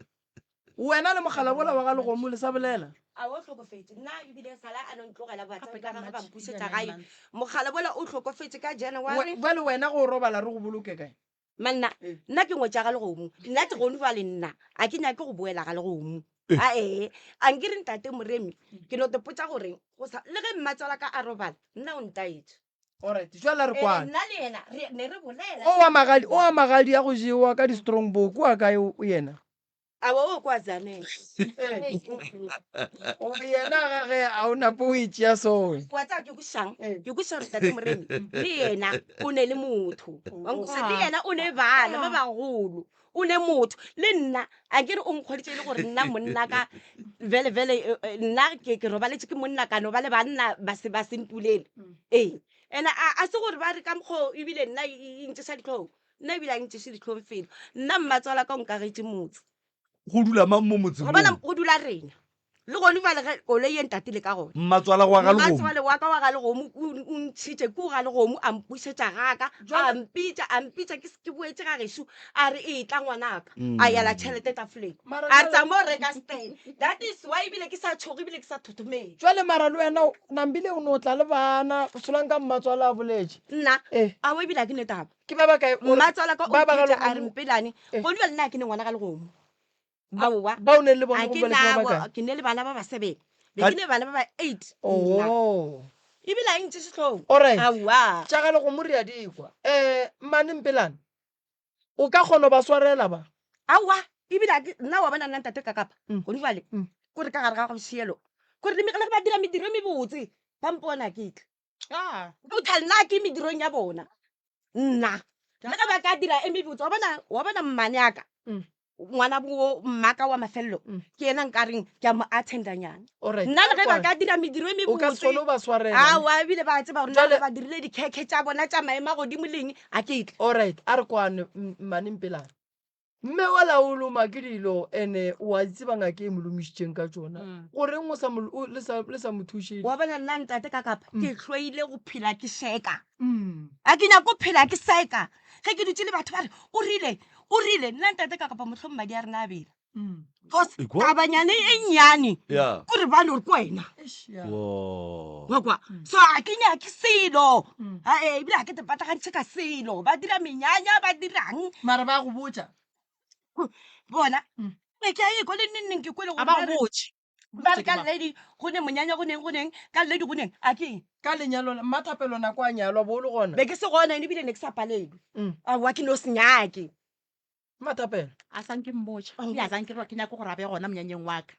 Wena le mogala bola wa ga legomo le sa bolela? A o hlokofetše nna ebile sala a no ntlogela Gape batswadi ka ba gagwe ba March, mpušetša ebile gae. nine months. Mogala bola o hlokofetše ka January. We- Bjale wena go robala re go boloke kae? Manna Ee. nna ke ngwetša ga legomo nna ke gone jwale nna a ke nyake go boela ga legomo Eh. a ee a nkere ntate Moremi ke no te potša gore go sa le ge mmatswala ka a robala nna o ntaetše. Alright, jwale a re Eh, kwane. nna le yena re ne re bolela. O wa magadi, o wa magadi a go jewa ka di-strong bow kua kae o yena? A wa o kwa Zanele. O yena ga ge a o nape o e tšea so. Wa tseba ke kwešang? Ke kweša gore Tate Moremi le yena o ne le motho. Wa nkweša le yena o ne bana ba bagolo. O ne motho le nna a ke re o nkgoditše e le gore nna monna ka vele vele eh, eh, nna ke ke robaletše ke monna ka no ba le banna ba se ba se mpulele. Ee. Ene a a se gore ba re ka mokgo ebile nna e e ntšeša dihlong. Nna ebile a ntšeše dihlong felo. Nna mmatswala ka o nkagetše motse. Go dula mang mo motseng Gobana moo? go dula rena. Le gone bjale ge koloi ye ntatile ka gona. Mmatswala wa ga Legomo. Mmatswale wa ka wa ga Legomo o o ntšhitše ko ga Legomo a mpušetša gaka a mpitša a mpitša ke ke boetše ga gešo a re etla ngwanaka a yala tšhelete tafoleng Mara a re jwale- tsamo reka stand that is why ebile ke sa tšhoge ebile ke sa thothomele. Jwale mara le wena Nambile o no tla le bana solang ka mmatswale a boletše. Nna Eh. aowa ebile ga ke ne taba. Ke ba bakae? O re- Mmatswala ka o ba ba ga mpitša a re Legomo. mpelane Eh. gone bjale nna ga ke ne ngwana ga Legomo. Aowa. Ba o neng le bona A go ke bjale ke ba nabo, bakae? ke ne le bana ba ba sebeng. Be Ka- ke ne bana ba ba eight. Nna. Oh. Ebile a ntše sehlong. Alright. Aowa. Tša ga Legomo re a di kwa. Eh, mmane Mpelane, o ka kgona go ba swarela ba? Aowa, ebile a ke nna wa bona nna ntate ka kapa. Mm. Gone jwale Mm. ko re ka gare ga go šielo. Ko re le ge ba dira mediro e mebotse, ba mpona ke tla. Ah. Total nna ke medirong ya bona. Nna. Le ge ba ka dira e mebotse, wa bona wa bona mmane ya ka. Mm. Ngwana bo mmaka wa mafelelo Mm. ke yena nkareng ke a mo attenda nyana. Alright. Nna le ge ba ka dira mediro e O ka se mebotse. kgone go ba swarela. Aowa ebile ba tseba gore nna Jwale- ge ba dirile dikhekhe tša bona tša maemo a godimo leng a ke tle. Alright, a re kwane m- mmane Mpelane. Mme ola o loma ke dilo ene o a tseba ngaka e mo lomišitšeng ka tšona. Goreng o sa mo o le sa le sa mo thuše? Wa bona nna ntate ka kapa ke hloile go phela ke seka. A ke nyako phela ke seka. Ge ke dutše le batho ba re o rile o rile nna ntate ka kapa mohlomong madi a rena a bela. Cause Ekwa? tabanyane e nnyane Yeah. kore ba no re ke wena. Eish, ya. Wo. Wa kwa? So a ke nyake selo. Ae, ebile ga ke te patagantšhe ka selo. Ba dira menyanya, ba dirang. Mara ba go botša. Bona. Ee, ke a ekwa le neng neng ke kwele A gore ba ba go re botše. ba re ka lady go ne monyanya go neng go neng ka lady go neng a ke eng? Ka lenyalo la Mmathapelo nako a nyalwa bo o le gona. Be ke se gona ene ebile ne ke sa palelwe. Aowa ke no se nyake. Mmathapelo. A sa nke mmotša. Ebile a sa nke ke nyake gore a be gona monyanyeng wa ka.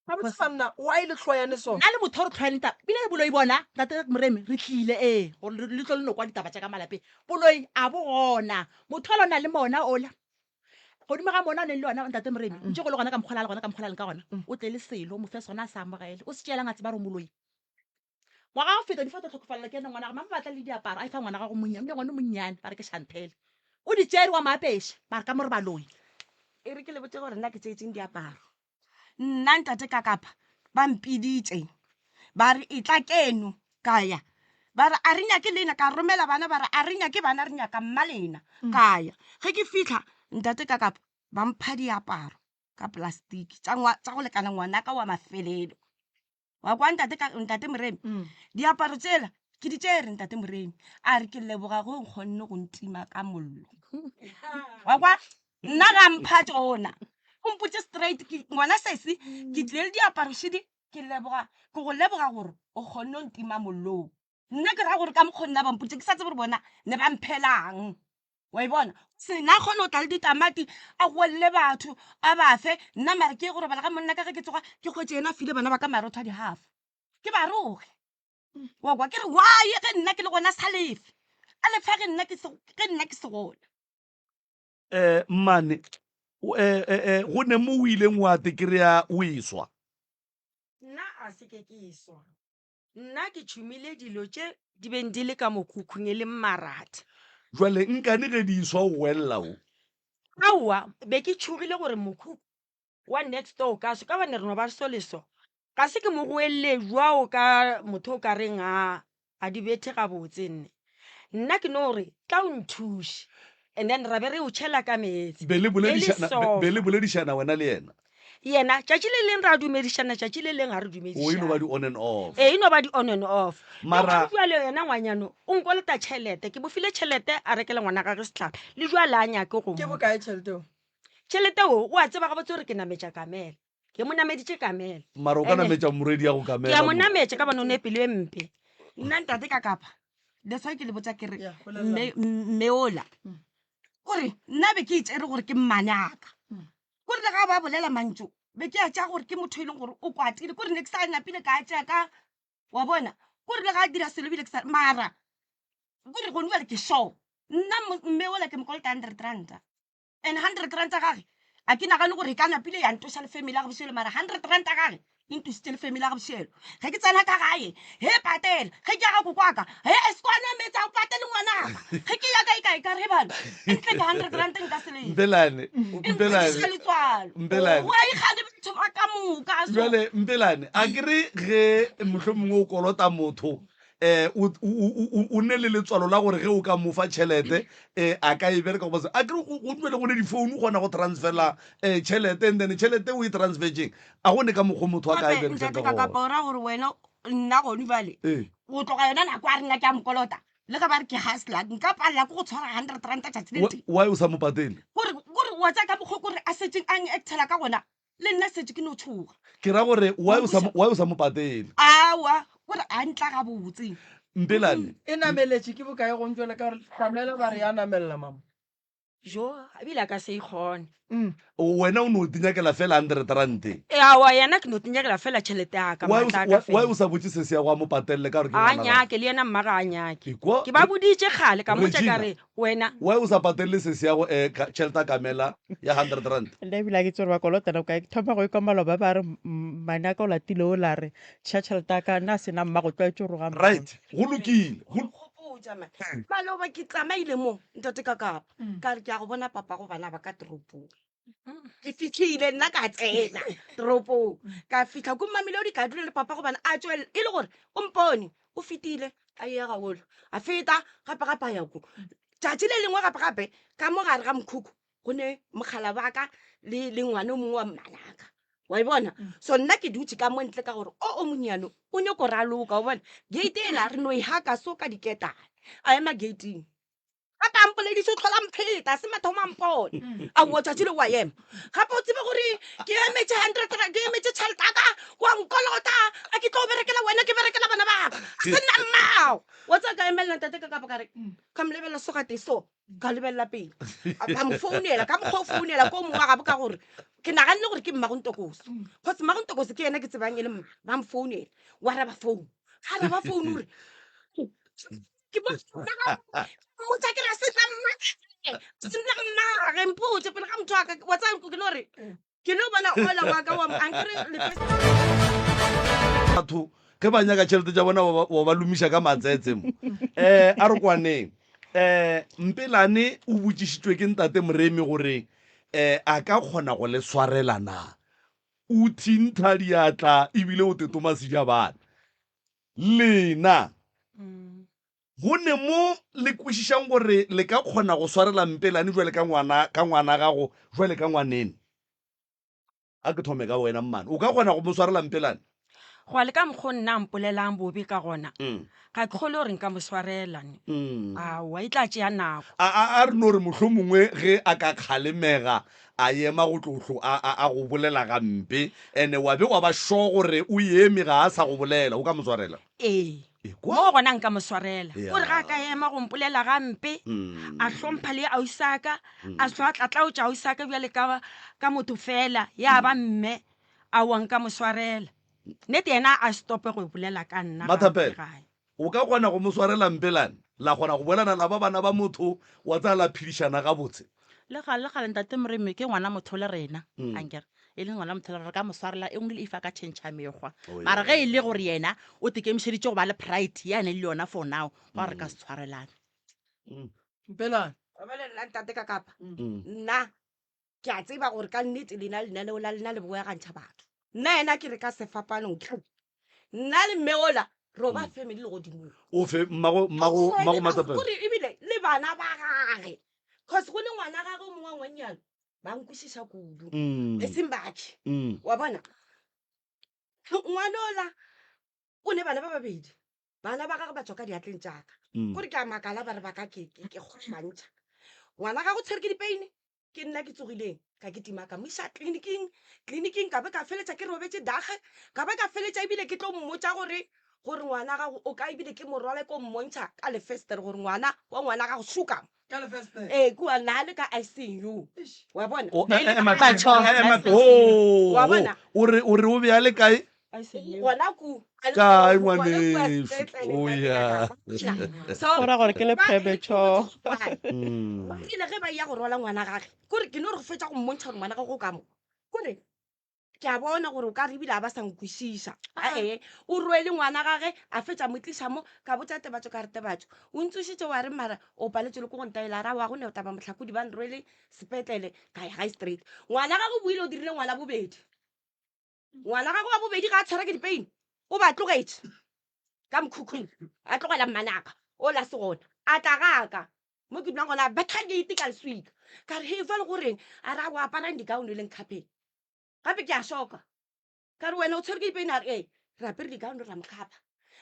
Gabotse banna, why le hloyane so? Nna le motho re hloyane taba. Ebile boloi bona, Ntate Moremi, re tlile ee, gore le tlo le no kwa ditaba tša ka malapeng. Boloi a bo gona. Motho ola o na le mona ola. Godimo ga mona o neng le ona Ntate Moremi, ntše go le gona ka mokgwa o la le gona ka mokgwa o la leng ka gona, o tle le selo, o mo fe sona a se amogele. O se tšeelang a tseba gore o moloi. Ngwaga wa go feta, Difa o tlo hlokofalela ke yena ngwana gagwe. Mama ba tla le diaparo, a e fa ngwana gagwe monnyane, ebile ngwana o monnyane, ba re ke Chantel. O di tšere wa mo apeša, ba re ka mo re baloi. E re ke le botše gore nna ke tšeetšeng diaparo. Nna ntate ka kapa ba mpiditše ba re etla keno, ka ya. Ba re a re nyake lena, ka romela bana ba re a re nyake bana re nyaka mma lena, ka ya. Ge ke fihla ntate ka kapa ba mpha diaparo ka plastiki tša tša go lekana ngwanaka wa mafelelo. Wa kwa ntate ka ntate Moremi? Diaparo tšela ke di tšere ntate Moremi. A re ke leboga ge o nkgonne go ntima ka mollo. Wa kwa? Nna ga mpha tšona. O mpotše straight ke ngwana sesi ke tlile le diaparo šidi ke leboga ke go leboga gore o kgonne go ntima mollong. Nna ke ra gore ka mokgo nna ba mpotše ke sa tsebe gore bona ne ba mphelang. Wa e bona? Sena a kgone go tla le ditamati a goelele batho a ba fe nna mare ke ye go robala ga monna ka ge ke tsoga ke hwetše yena a file bana ba ka marotho a di-half ke ba roge wa kwa ke re why ge nna ke le gona sa lefe a lefa ge nna ke se ge nna ke se gona. Eh mmane eh eh eh go ne mo o ileng wa te kry-a o eswa? Nna a se ke ke eswa. Nna ke tšhumile dilo tše di beng di le ka mokhukhung e leng maratha. Jwale nkane ge di eswa o goelela o? Aowa, be ke tšhogile gore mokhukhu wa next door o ka swa, ka gobane re no ba so le so. Ga se ke mo goelele bjao ka motho o ka reng a a di bethe gabotse nne. Nna ke no re tla o nthuše and then ra be re o tšhela ka meetse. Be le E le boledišana, be, be le sofa. boledišana wena le yena? Yena, tšatši le leng ra dumedišana, tšatši le leng ga re O e no ba dumedišane. di on and off. Ee, e no ba di on and off. Le Mara. gona bjale yena ngwanyano o nkolota tšhelete, ke mo file tšhelete a rekele ngwana gagwe sehlare, le bjale a nyake go Ke mo. bokae tšhelete eo? Tšhelete eo o a tseba gabotse gore ke nametša kamela, ke mo nameditše kamela. Mara o ka Ene nametša morwedi ya go ke a kamela mo mo. nametša ka bane o ne pelo e mpe. Nna ntate ka kapa, that's why ke le botša ke re Ya, bolelela Mme mme ola. Gore nna be ke itšere gore ke mmane aka. Ko rile ga ba bolela mantšu be ke a tšea gore ke motho e leng gore o kwatile, ko re ne ke sa napile ka tšea ka wa bona. Ko rile ga a dira selo ebile ke sa mara ko re gone bjale ke sure nna mme ola ke mo kolota hundred ranta and hundred rand tsa gage a ke nagane gore e ka napile ya ntoša le family ya gabošelo mara hundred rand tsa gage e ntositše le family ya gabošelo ge ke tsena ka gae he patela ge ke ya ga kokwaka he esekwana meetse a o patele ngwanaka ge ke ya kae kae ka re bana ntle ke hundred rand nka se Mpelane, Mpelane, letswalo Mpelane. wa ikgane batho ba ka moka so Jwale Mpelane, a ke re ge mohlomongwe o kolota motho um o ne le letswalo la gore ge o ka mo fa tšhelete um a ka e bereka goba a kere go dule go ne difounu o kgona go transfera um tšhelete and then tšhelete o e transfertseng a go ne ka mokgwa motho a ka e berekisang ka kapa o ra gore wena nna gone bale o tloga yona nako a rena ke a mokolota le ge ba re ke hustler nka palela ke go tshwara hundred ranta tšatši le tee why o sa mo patele gore gore wa tsaya ka mokgwa kore a setseng a actela ka gona le nna setse ke no tshoga ke ra gore why o sa why o sa mo patele awa gore a ntla gabotse mpelane e nameletše ke bokae go ntšwele ka gore tlamela ba re ya namelela mama jo ebile a ka se ikgone mm. wena o no tinyakela fela hundred rand e awa yena ke no tinyakela fela tšhelete ya ka why o sa botse se se ya go a mo patelele ka gore ke a nyake le yena mma ga a nyake ke ba boditše kgale ka motša ka re Wena. Why o sa patelele sesi ya go eh tšhelete a kamela ya 100 rand? Nna ebile a ke tsebe gore ba kolota nako kae. Ke thoma go ekwa maloba ba re mmane a ka o latile o la re tšha tšhelete ya ka nna a sena mma go tlwaetše go roga mma. Right, go lokile. Go Nkgopotša man. Maloba ke tsamaile mo ntate ka kapa ka re ke ya go bona papa go bana ba ka toropong. Ke fihlile nna ka tsena toropong ka fihla ko Mamelodi ka dula le papa gobane a tšwelela e le gore o mpone o fetile a ya gagolo a feta gape gape a ya ko tšatši le lengwe gape gape ka mo gare ga mokhukhu go ne mogala ba ka le le ngwana o mongwe wa mmanaka wa e bona so nna ke dutše ka mo ntle ka gore o o monnyane o nyako raloka o bona gate ela re no e haka so ka diketane a ema gating gape a mpolediše o tlhola mpheta se mathomo a mpone mm. a oa tšatši le wa ema gape o tsebe gore ke emetse hundred ke emetse tšhelete aka wa nkolota a ke tlo berekela wena ke berekela bana baka a se nna mmao wa tseba ka emelela ntate ka kapa kare mm. ka mo lebelela so gate so ka lebelela pele ka mo founela ka mokgwa o founela ko mongwe wa gabo ka gore ke naganne gore ke mmagontokoso mm. cause mmagontokoso ke yena ke tsebang e le mma ba mo founela wa raba founu ga raba founu gore ke motsa ke ra se tla mma se nna mmage mpotse pele ga motho wa ka wa tsaya ke no re ke no bona ola wa ka wa ankere batho ge ba nyaka tšhelete tša bona wa ba lomiša ka matsetse mo um a re kwaneng um mpelane o botšišitšwe ke ntate moremi gore um a ka kgona go le swarela na o thintha diatla ebile o tetoma sejabana Lena, go ne mo le kwešišang gore le ka kgona go swarela Mpelane bjale ka ngwana, ka ngwana gago, bjale ka ngwaneno. A ke thome ka wena, mmane. O ka kgona go mo swarela Mpelane? Gwa le ka mokgo nna a mpolelang bobe ka gona, ga ke kgolwe gore nka mo swarela. Aowa, e tla tšea nako. A, a, a re no re mohlomongwe ge a ka kgalemega, a ema go tlo hlo a, a, a go bolela gampe, ene wa be wa ba sure gore o eme ga a sa go bolela, o ka mo swarela? Ee, Ekwa? moo gona nka mo swarela. Ya. O re ga a ka ema go mpolela gampe, a hlompha le ausaka, a hlwa a tlatlaotša ausaka bjale ka, ka motho fela, ya ba mme, aowa nka mo swarela. Nnete yena a stope go bolela ka nna gampe Mathapelo, gae. O ka kgona go mo swarela mpelane, la kgona go boelana la ba bana ba motho, wa tsaya la phedišana gabotse. Le gale, le gale Ntate Moremi ke ngwana motho le rena, ankere e le ngwana motho le rena, re ka mo swarela e nngwe le if a ka tšhentšha mekgwa. Oh, Mara yeah. ge e le gore yena o tekemišeditše go ba le pride ye a neng le yona for now, gwa re ka se tshwarelane. Mpelane. Wa bona nna ntate ka kapa nna Ke a tseba gore ka nnete lena lenaneo la lena le boagantšha batho. Nna yena ke re ka sefapanong ke nna le mme ola ro ba family legodimong. O fe mmago mmago mmago Matsapelo. Gore ebile le bana ba gage cause go le ngwana gage o mongwe wa ngwannyana ba nkwešiša kudu e seng bakhe wa bona ngwana ola o ne bana ba babedi bana ba gagwe ba tswa ka diatleng tšaka kore ke a makala ba re ba ka ke ke kgobantšha ngwana gago tshwere ke dipeine Ke nna ke tsogileng ka kitima ka mo iša tleliniking, tleliniking ka be ka feletša ke robetše dage, ka be ka feletša ebile ke tlo mmotša gore gore ngwana gago o ka ebile ke mo rwala ko mmontšha ka lefestere gore ngwana wa ngwana gago šuka mo. Ee, kua na le ka ICU. Wa bona? O- Ne e le eh, eh, ka ema- ICU. eh, ema- oh, Wa bona? o re o re o be a le kae Gona ku. Kae, ngwanešu? O ya. So, Go ra gore ke le ba- premature. Mm. Ba rile ge ba ya go rwala ngwana gage kore ke no re go fetša go mmontšha gore ngwana gage o ka mo kore ke a bona gore o ka re ebile a ba sa nkwešiša ae o rwele ngwana gage a fetša mo tliša mo ka botša tebatšo ka re tebatšo o ntsošitše wa re mara o paletše le ko go ntaela ra wa go ne taba mohlakodi ba nrwele sepetlele ka ya gae straight ngwana gage o boile o dirile ngwana bobedi ngwana gagwe wa bobedi ga a tshwara ke dipeini o ba tlogetše ka mokhukhung a tlogela mmanaka o la se gona a tla gaka mo ke dulang gona a betha gate ka leswika ka re he jale goreng a re a o aparang dikaone le nkgapeng gape ke a shoka ka re wena o tshwere ke dipeini a re ee re apere dikaone ra mokgapa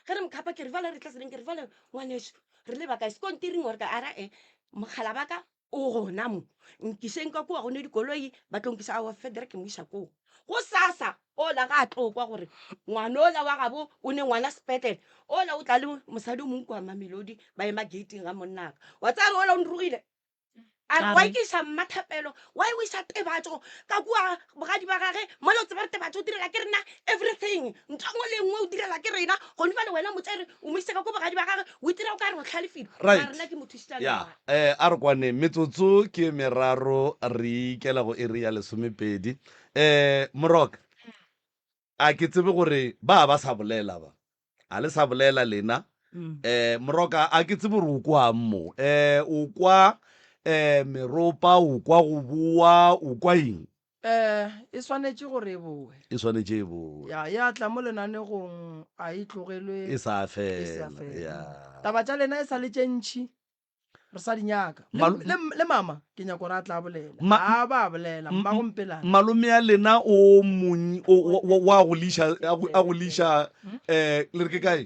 ge re mokgapa ke re jale re tla tseleng ke re jale ngwaneso re leba kae sekontiring ore ka ara e mogala ba ka o gona mo nkišeng ka kua go ne dikoloi ba tlo nkisa aowa federe ke mo iša koo go sasa ola ga a tlo kwa gore ngwana ola wa gabo o ne ngwana sepetlele ola o tla le mosadi o mongwe kua mamelodi ba ema gating ga monnaka wa tsaya re ola o nrogile a re A wa re. ikiša mmathapelo wa o iša tebatšo ka kua bogadi ba gage mola o tseba re tebatšo o direla ke rena everything ntho nngwe le nngwe o direla ke rena gone bjale wena motsere o mo isitse ka ko bogadi ba gage o itira o ka re o hlalefile Right. mara nna ke mo thušitša Ya, lerato. eh, a re kwane metsotso ke meraro re ikela go iri ya lesomepedi. Eh, Moroka, a ke tsebe gore ba ba sa bolela ba. A le sa bolela lena. Mm. Eh, Moroka, a ke tsebe gore o kwang mo. Eh, o kwa eh meropa, o kwa go boa, o kwa eng? Eh, e swanetše gore e boe. E swanetše e boe. Ya, ya tla mo lenanegong, a e tlogelwe E sa e sa fela. fela. Ya. Taba tša lena e sa le tše ntši, re sa di nyaka. Le, Malo- le, le mama, ke nyaka gore a tla bolela. Ma- A ba bolela, mmago Mpelane. Malome ya lena o mong o o- o- wa go liša a go a go liša eh le re ke kae?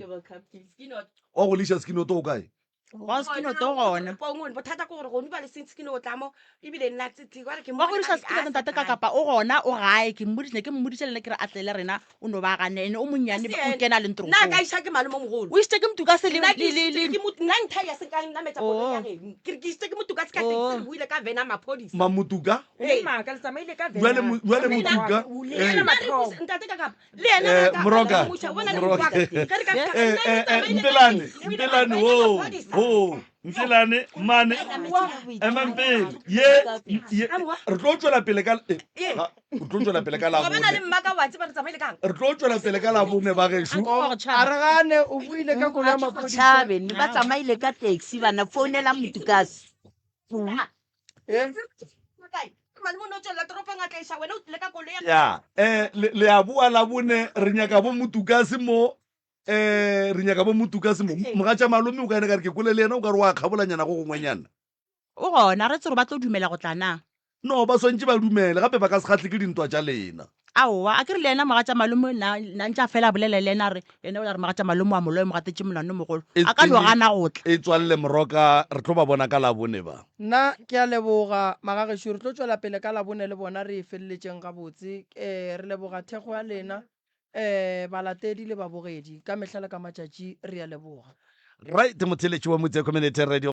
Wa go liša skinoto o kae? Wa skinoto o gona. Pongone, bothata ke gore gone ba le seng skino o tla mo ebile nna tse wa re ke Wa go diriša skinoto ntate ka kapa o gona o gae ke mmoditše ne ke mmoditše le nna ke re a tle le rena o no ba gane ene o monnyane o kena le nna ka ntorong iša ke malome o mogolo o isitše ke motuka se le nna ke le le isitše le ke mot- nna ntha ya se ka nametša koloi ya Oh. geno ke re ke isitše ke motuka se ka taxi Oh. re buile ka vena maphodisa Mamotuka? Ee. Maaka le tsamaile ka Jwale mo- jwale Vena. Motuka, O le eh. yena Nna re mathomo. buse- ntate ka kapa le yena Eh, ga ka- Moroka, ga mmuša, o bona le Moroka. motho wa ka. Ge re ka Eh, fihla, nna eh, re eh, tsamaile ka Mpelane, taxi, o ile Mpelane, wa wo, maphodisa. wo, Mpelane, mane, emang pele. Ye, ye, re tlo tšwela pele ka, eh, Ye. ga, re tlo tšwela pele ka Wa bona le Labone. mmaka wa tseba re tsamaile kang Re tlo tšwela pele ka Labone, bagešo. A re gane, o buile ka koloi ya maphodisa. Tšhabe, ne ba tsamaile ka taxi bana founela motukase. Eh? Ya, eh, le, le a boa Labone, re nyaka bo motukase mo, eh, re nyaka bo motukase mo. Mogatša malome o ka ene ka re ke kwele le yena o ka re wa kgabolanyana go gongwenyana. O gona, re tsebe gore ba tlo dumela go tla na. No, ba swantše ba dumele, gape ba ka se kgahle ke dintwa tša lena. Aowa, a ke re le yena mogatša malome na, na ntše a fela a bolela le yena a re yena o la re mogatša malome wa moloya o mo gatetše monwana o mogolo, E a ka no tsenye, gana go tla. e tswalle moroka, re tlo ba bona ka Labone ba. Nna ke a leboga, magagešo. Re tlo tšwela pele ka Labone le bona re e feleletšeng gabotse. Re leboga thekgo ya lena, balatedi le babogedi, ka mehla le ka matšatši. Re a leboga. Right, motheeletši wa Motse Community Radio.